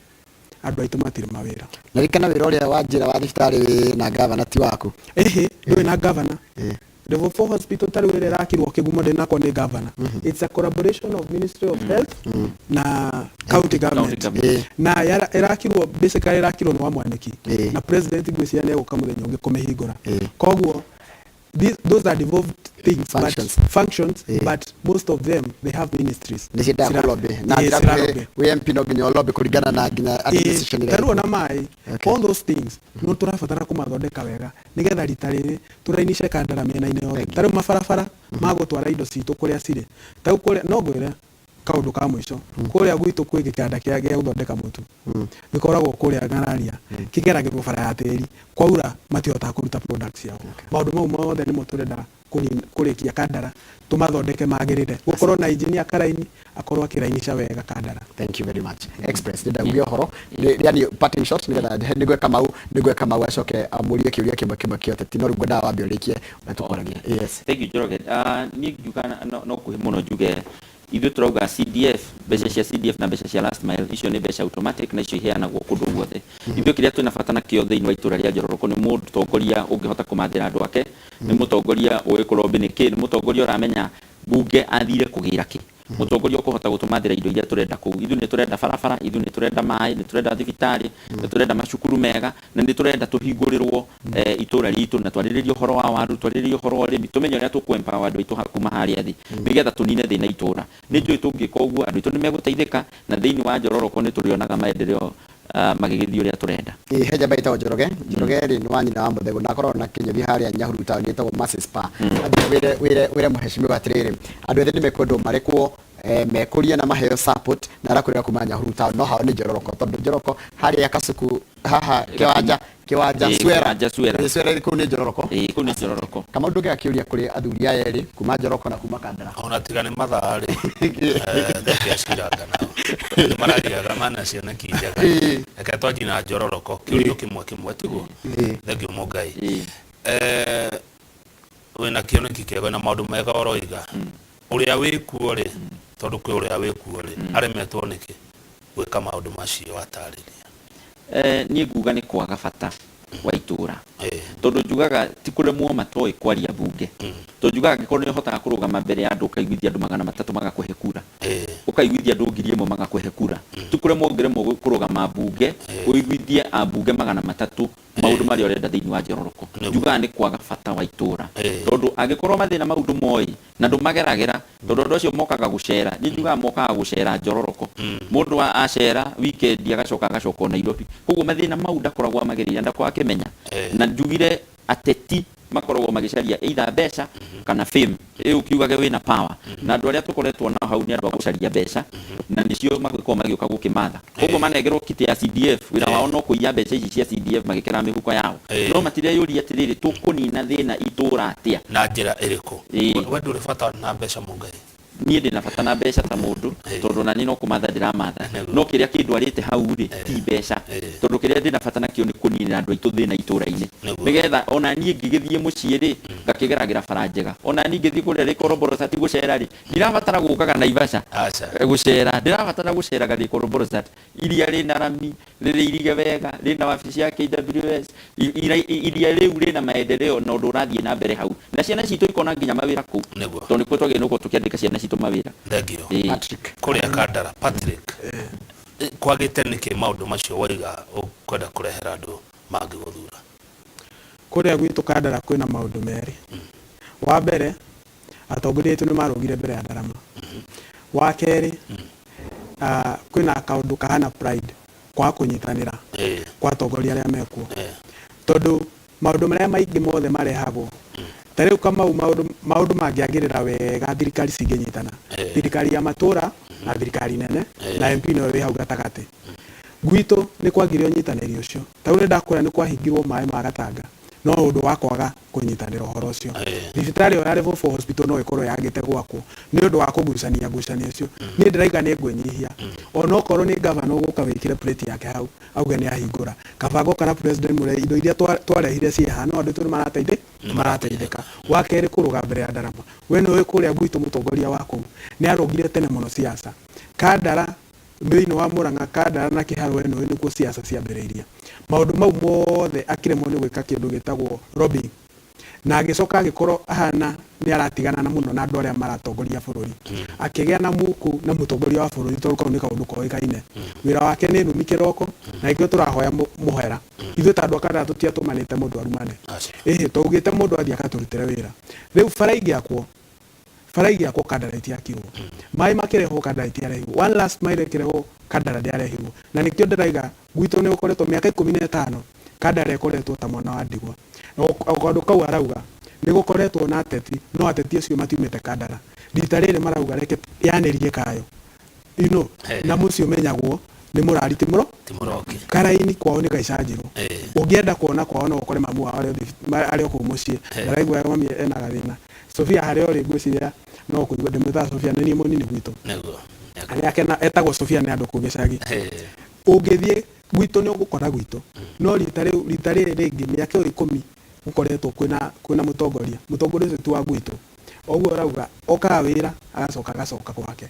andũ aitũ matirĩ mawĩra. Na ririkana wĩra ũrĩa wa njĩra wa thibitarĩ wĩ na gavana ti waku. Ĩhĩ, ndũĩ na gavana. Level 4 hospital ta rĩu ĩrĩa ĩrakirwo Kĩgumo ndĩnakwo nĩ gavana. It's a collaboration of Ministry of Health na county government. Government. Na ĩrakirwo basically ĩrakirwo nĩ wa Mwaniki. Na president ngwĩciria nĩ egũka mũthenya ũngĩ kũmĩhingũra. Koguo those are devolved things, Functions. but functions, but most of them they have ministries. Nĩ ciendaga kũlobby. Na njĩra ciralobby. wĩ MP no nginya ũlobby kũringana na nginya administration ĩrĩa Ta rĩu ĩkuo. ona maĩ, all those things no tũrabatara kũmathondeka wega nĩgetha rita rĩrĩ tũrainice Kandara mĩena-inĩ yothe. Ta rĩu mabarabara ma gũtwara indo citũ kũrĩa cirĩ, ta rĩu kũrĩa, no ngwĩre kaũndũ ka mũico, kũrĩa gwitũ kwĩ gĩkanda gĩa gũthondeka mũtu gĩkoragwo kũrĩa Ng'araria, kĩgeragĩrwo bara ya tĩri, kwaura matihotaga kũruta products ciao. Maũndũ mau mothe nĩmo tũrenda kũrĩkia Kandara, tũmathondeke magĩrĩre, gũkorwo na engineer Karaini akorwo akĩrainica wega Kandara. Thank you very much. Express, ndĩndauge ũhoro yani parting shot nĩgetha nĩgwe Kamau acoke amũrie kĩũria kĩmwe kĩmwe kĩa ũteti, no rĩu ngwendaga wambe ũrĩkie na tũkoragie. Yes. Thank you, Njoroge. Niĩ ngiuga no kuhĩ mũno njuge ithuĩ tũrauga CDF, mbeca cia CDF na mbeca cia last mile, icio nĩ mbeca automatic na icio iheanagwo kũndũ guothe. Ithuĩ kĩrĩa twĩna bata nakĩo thĩinĩ wa itũra rĩa Njororoko nĩ mũtongoria ũngĩhota kũmathĩra andũ ake, nĩ mũtongoria ũĩ kũrombi nĩ kĩ, nĩ mũtongoria ũramenya mbunge athire kũgĩra kĩ, mũtongoria ũkũhota gũtũmathĩra indo iria tũrenda kũu. Ithuĩ nĩ tũrenda barabara, ithuĩ nĩ tũrenda maĩ, nĩ tũrenda thibitarĩ, nĩ tũrenda macukuru mega, na nĩ tũrenda tũhingũrĩrwo itũra ritũ, na twarĩrĩrie ũhoro wa waru, twarĩrĩrie ũhoro wa ũrĩmi, tũmenye ũrĩa tũkũ empower andũ aitũ kuma harĩa thĩ, nĩgetha tũnine thĩna itũra. Nĩ njũĩ tũngĩka ũguo andũ aitũ nĩ megũteithĩka, na thĩinĩ wa Njororoko nĩ tũrĩonaga maendeleo magĩgĩthiĩ ũrĩa tũrenda. He njamba ĩtagwo Njoroge. Njoroge rĩ nĩ wa nyina wa Mũthegũ na akoragwo na kĩnyũthi harĩa Nyahururu taũni ĩtagwo Mercy Spa. Athiĩ wĩre mũheshimiwa atĩrĩrĩ, andũ ethĩ nĩ mekwendwo marekwo mekũrie na maheo support, na arakwĩra kuma Nyahururu taũni, no hao nĩ Njororoko, tondũ Njoroko harĩa Kasuku haha kĩwanja Suera. Kĩwanja Suera. Suera kũu nĩ Njororoko. Kũu nĩ Njororoko. Kamau, ndũngĩaga kĩũria kũrĩ athuri aya erĩ kuma Njoroko na kuma Kandara? Ona tiga nĩ mathaa rĩ, thengio ciranga nao nĩ marariaga mana cioneki njega. Reke twanjie na Njororoko, kĩũria kĩmwe kĩmwe tiguo? Thengio Mũngai. Wĩna kĩoneki kĩega na maũndũ mega ũroiga. Ũrĩa wĩkuo rĩ, tondũ kwĩ ũrĩa wĩkuo rĩ, aremetwo nĩkĩ gwĩka maũndũ macio atarĩria? Niĩ nguga nĩ kwaga bata wa itũra. Tondũ njugaga ti kũremwo matoĩ kwaria mbunge. Tondũ njugaga angĩkorwo nĩ ũhotaga kũrũgama mbere ya andũ ũkaiguithia andũ 300 magakũhe kura, ũkaiguithia andũ 1000 magakũhe kura, ti kũremwo ũngĩremwo kũrũgama mbunge ũiguithie ambunge 300. Maũndũ marĩa ũrenda thĩinĩ wa Njororoko, njugaga nĩ kwaga bata wa itũra, tondũ angĩkorwo mathĩna mau ndũmoĩ na ndũmageragĩra, tondũ andũ acio mokaga gũcera, niĩ njugaga mokaga gũcera Njororoko. Mũndũ acera weekend agacoka agacoka o Nairobi, koguo mathĩna mau ndakoragwo amagereire, ndakoragwo akĩmenya. Na njugire ateti makoragwo magĩcaria either mbeca kana fame, ĩ ũkiugage wĩna power, na andũ arĩa tũkoretwo nao hau nĩ andũ a gũcaria mbeca, na nĩcio magĩkoragwo magĩũka gũkĩmatha. Koguo manengerwo kiti ya CDF, wĩra wao no kũiya mbeca ici cia CDF magĩkĩraga mĩhuko yao, no matireyũria atĩrĩrĩ, tũkũnina thĩna itũra atĩa na njĩra ĩrĩkũ? We ndũrĩ bata na mbeca, Mũngai? Niĩ ndĩna bata na mbeca ta mũndũ, tondũ na niĩ no kũmatha ndĩramatha, no kĩrĩa kĩndwarĩte hau rĩ ti mbeca, tondũ kĩrĩa ndĩna bata nakĩo nĩ kũninĩra andũ aitũ thĩna itũra-inĩ, nĩgetha ona niĩ ngĩgĩthiĩ mũciĩ rĩ, ngakĩgeragĩra bara njega. Ona niĩ ngĩthiĩ kũrĩa Rĩkoromborosati gũcera rĩ, ndirabatara gũkaga Naivasha gũcera, ndĩrabatara gũceraga Rĩkoromborosati, iria rĩna rami, rĩrĩ irige wega, rĩna wabici ya KWS, iria rĩu rĩna maendeleo na ũndũ ũrathiĩ na mbere hau, na ciana citũ ikona nginya mawĩra kũu, tondũ nĩkuo twagĩrĩirwo gũkorwo tũkĩandĩka ciana citũ mawĩra. Thengio. Kũrĩa Kandara, Patrick, kwagĩte nĩkĩ maũndũ macio waiga ũkwenda kũrehera andũ mangĩgũthura? Kũrĩa gwitũ Kandara kwĩna maũndũ merĩ. Wa mbere, atongoria aitũ nĩ marũgire mbere ya ndarama. Wa kerĩ, kwĩna kaũndũ kahana pride, kwaga kũnyitanĩra kwa atongoria arĩa mekuo, tondũ maũndũ marĩa maingĩ mothe marehagwo ta rĩu Kamau, maũndũ mangĩagĩrĩra wega thirikari cingĩnyitana, thirikari ya matũra na thirikari nene, na MP noyo wĩ hau gatagatĩ. Gwitũ nĩ kwagire ũnyitanĩri ũcio. Ta rĩu nĩ ndakwĩra nĩ kwahingirwo maĩ ma Gatanga no ũndũ wa kwaga kũnyitanĩra ũhoro ũcio. Thibitarĩ ĩyo ya Level 4 Hospital no ĩkorwo yagĩte gwakwo nĩ ũndũ wa kũgucania ngucanio icio. Niĩ ndĩraiga nĩ ngwĩnyihia, onokorwo nĩ gavana ũgũka wĩkĩre plate yake hau auge nĩ ahingũra, kaba ngoka na president mũrĩa indo iria twarehire ciĩ haha, no andũ aitũ nĩ marateithĩka. Wa kerĩ, kũrũga mbere ya ndarama, we nĩ ũĩ kũrĩa gwitũ mũtongoria wa kũu nĩ arũgire tene mũno siasa Kandara, thĩinĩ wa Murang'a, Kandara na Kĩharũ ĩno nĩkuo siasa ciambĩrĩirie. Maũndũ mau mothe akĩremwo nĩ gwĩka kĩndũ gĩtagwo lobbying, na agĩcoka agĩkorwo ahana nĩ aratigana na mũno na andũ arĩa maratongoria bũrũri, akĩgĩa na muku na mũtongoria wa bũrũri, tondũ kau nĩ kaũndũ koĩkaine. Wĩra wake nĩ numi kĩroko, na nĩkĩo tũrahoya mũhera. Ithuĩ ta andũ a Kandara tũtiatũmanĩte mũndũ arumane, ĩhĩ, twaugĩte mũndũ athiĩ akatũrutĩre wĩra. Rĩu bara ingĩakwo, bara igĩakwo Kandara itiakirwo, maĩ makĩrehwo Kandara itiarehirwo, one last mile ĩkĩrehwo Kandara ndĩarehirwo. Na nĩkĩo ndĩraiga gwitũ nĩ gũkoretwo mĩaka 15 Kandara ĩkoretwo ta mwana wa ndigwa. Na kaũndũ kau arauga nĩ gũkoretwo na ateti, no ateti acio matiumĩte Kandara. Rita rĩrĩ marauga reke yanĩrie kayo, you know, na mũciĩ ũmenyagwo nĩ mũrari ti mũro Ti mũroki. Karaini kwao nĩ Gaicanjirũ. Ũngĩenda kuona kwao no ũkore mamu wao arĩ o kũu mũciĩ. Ndaraigua mami ena gathĩna. Sofia harĩa ũrĩ ngwĩciria no kũigua ndĩmwĩtaga Sofia, nĩ niĩ mũnini gwitũ. Arĩa akena etagwo Sofia nĩ andũ kũu gĩcagi. Ũngĩthiĩ gwitũ nĩ ũgũkora gwitũ. No rita rĩu, rita rĩrĩ rĩngĩ mĩaka ĩyo 10 gũkoretwo kwĩna mũtongoria. Mũtongoria ũcio ti wa gwitũ. Ũguo ũrauga okaga wĩra agacoka agacoka gwake.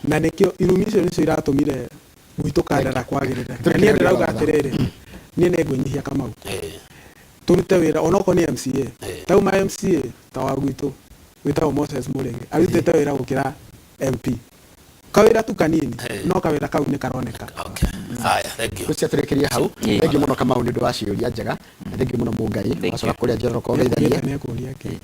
Na nĩkĩo irumi icio nĩcio iratũmire gwitũ Kandara kwagĩrĩre. Na niĩ ndĩrauga atĩrĩrĩ, niĩ nĩ ngwĩnyihia Kamau. Tũrute wĩra onokorwo nĩ MCA. Ta ma MCA ta wa gwitũ wĩtagwo Moses Mũrĩgĩ arutĩte wĩra gũkĩra MP. Kawĩra tu kanini, no kawĩra kau nĩ karoneka. Okay. Haya, thank you. Tũciatũrĩkĩria hau. Thank you mũno Kamau nĩ ũndũ wa ciũria njega, na thank you mũno Mũngai. Wacoka kũrĩa Njoroko ũgeithanie. Nĩ ekũria kĩ?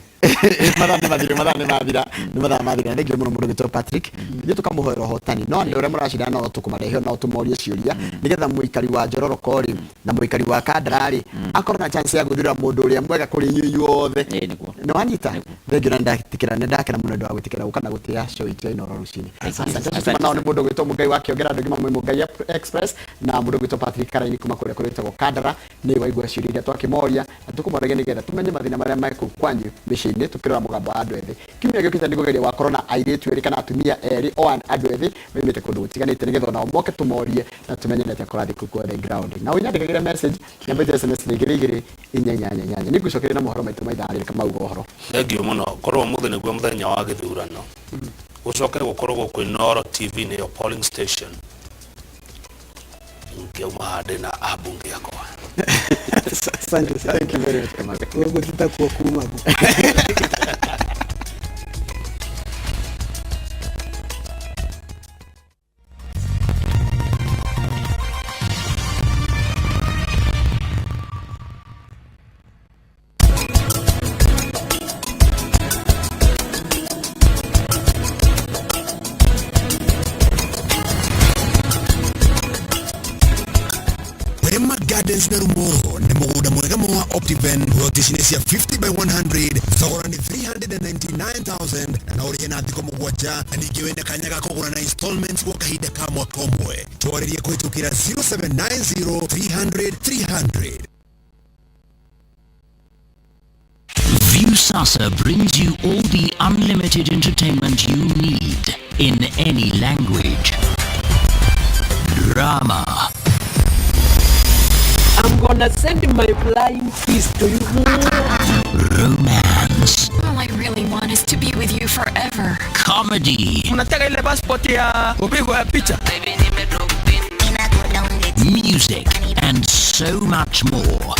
Mathaa nĩ mathire, mathaa nĩ mathira, nĩ mathaa mathira. Thank you mũno mũndũ witũ Patrick. Ithuĩ tũkamũhoera ũhotani, no andũ arĩa mũracindana no tũkũmarehe no tũmorie ciũria, nĩgetha mũikari wa Njororoko rĩ na mũikari wa Kandara rĩ akorwo na chance ya gũthura mũndũ ũrĩa mwega kũrĩ inyuĩ inyuothe. Nĩguo. Nĩ wanyita? Thank you, na nĩndatĩkĩra, nĩ ndakena mũno nĩ ũndũ wa gwĩtĩkĩra gũka na gũtĩa show itũ ya Inooro rũcinĩ. Asante. Asante. Nao nĩ mũndũ gwĩtwo Mũngai wa Kĩongera, andũ aingĩ mamũĩ Mũngai Express, na mũndũ gwĩtwo Patrick Karaini kuma kũrĩa kũrĩtagwo Kandara. Nĩ waigua ciũria iria twakĩmoria, na tũkũmoragia nĩgetha tũmenye mathĩna marĩa me kũu kwanyu mĩciĩ-inĩ, tũkĩrora mũgambo wa andũ ethĩ. Kiumia gĩũkĩte nĩ kũgeria gwakorwo na airĩtu erĩ kana atumia erĩ o andũ ethĩ maumĩte kũndũ gũtiganĩte, nĩgetha onao moke tũmorie na tũmenye nĩ atĩa kũrathiĩ kũu guothe ground. Na ũnyandĩkagĩre message namba itũ ya SMS nĩ 2 2 4 8 8. Nĩ ngũcokeria na mohoro maitũ ma ithaa rĩrĩ Kamau ũhoro. Thengiũ mũno. Korwo ũmũthĩ nĩguo mũthenya wa gĩthurano, gũcoke gũkorwo gũkũ Inooro TV nĩyo polling station, ngĩauma haha ndĩna ambunge akwa. Asante sana. Thank you very much, Kamau. Gũkũ ti takuo kuma kũ. Gardens na Rumoro nĩ mũgũnda mwega mũno wa Optiven. Ploti ici nĩ cia 50 by 100, thogora nĩ 399,000 na no ũrĩhe na thikũ 7, na ningĩ wĩna kanya ga kũgũra na installments gwa kahinda ka mwaka ũmwe. Twarĩrie kũhĩtũkĩra 0790 300 300. Viusasa brings you all the unlimited entertainment you need in any language. Drama. I'm gonna send my flying kiss to you. Romance. All I really want is to be with you forever. Comedy. Unataka ile passport ya kupigwa picha? Music and so much more.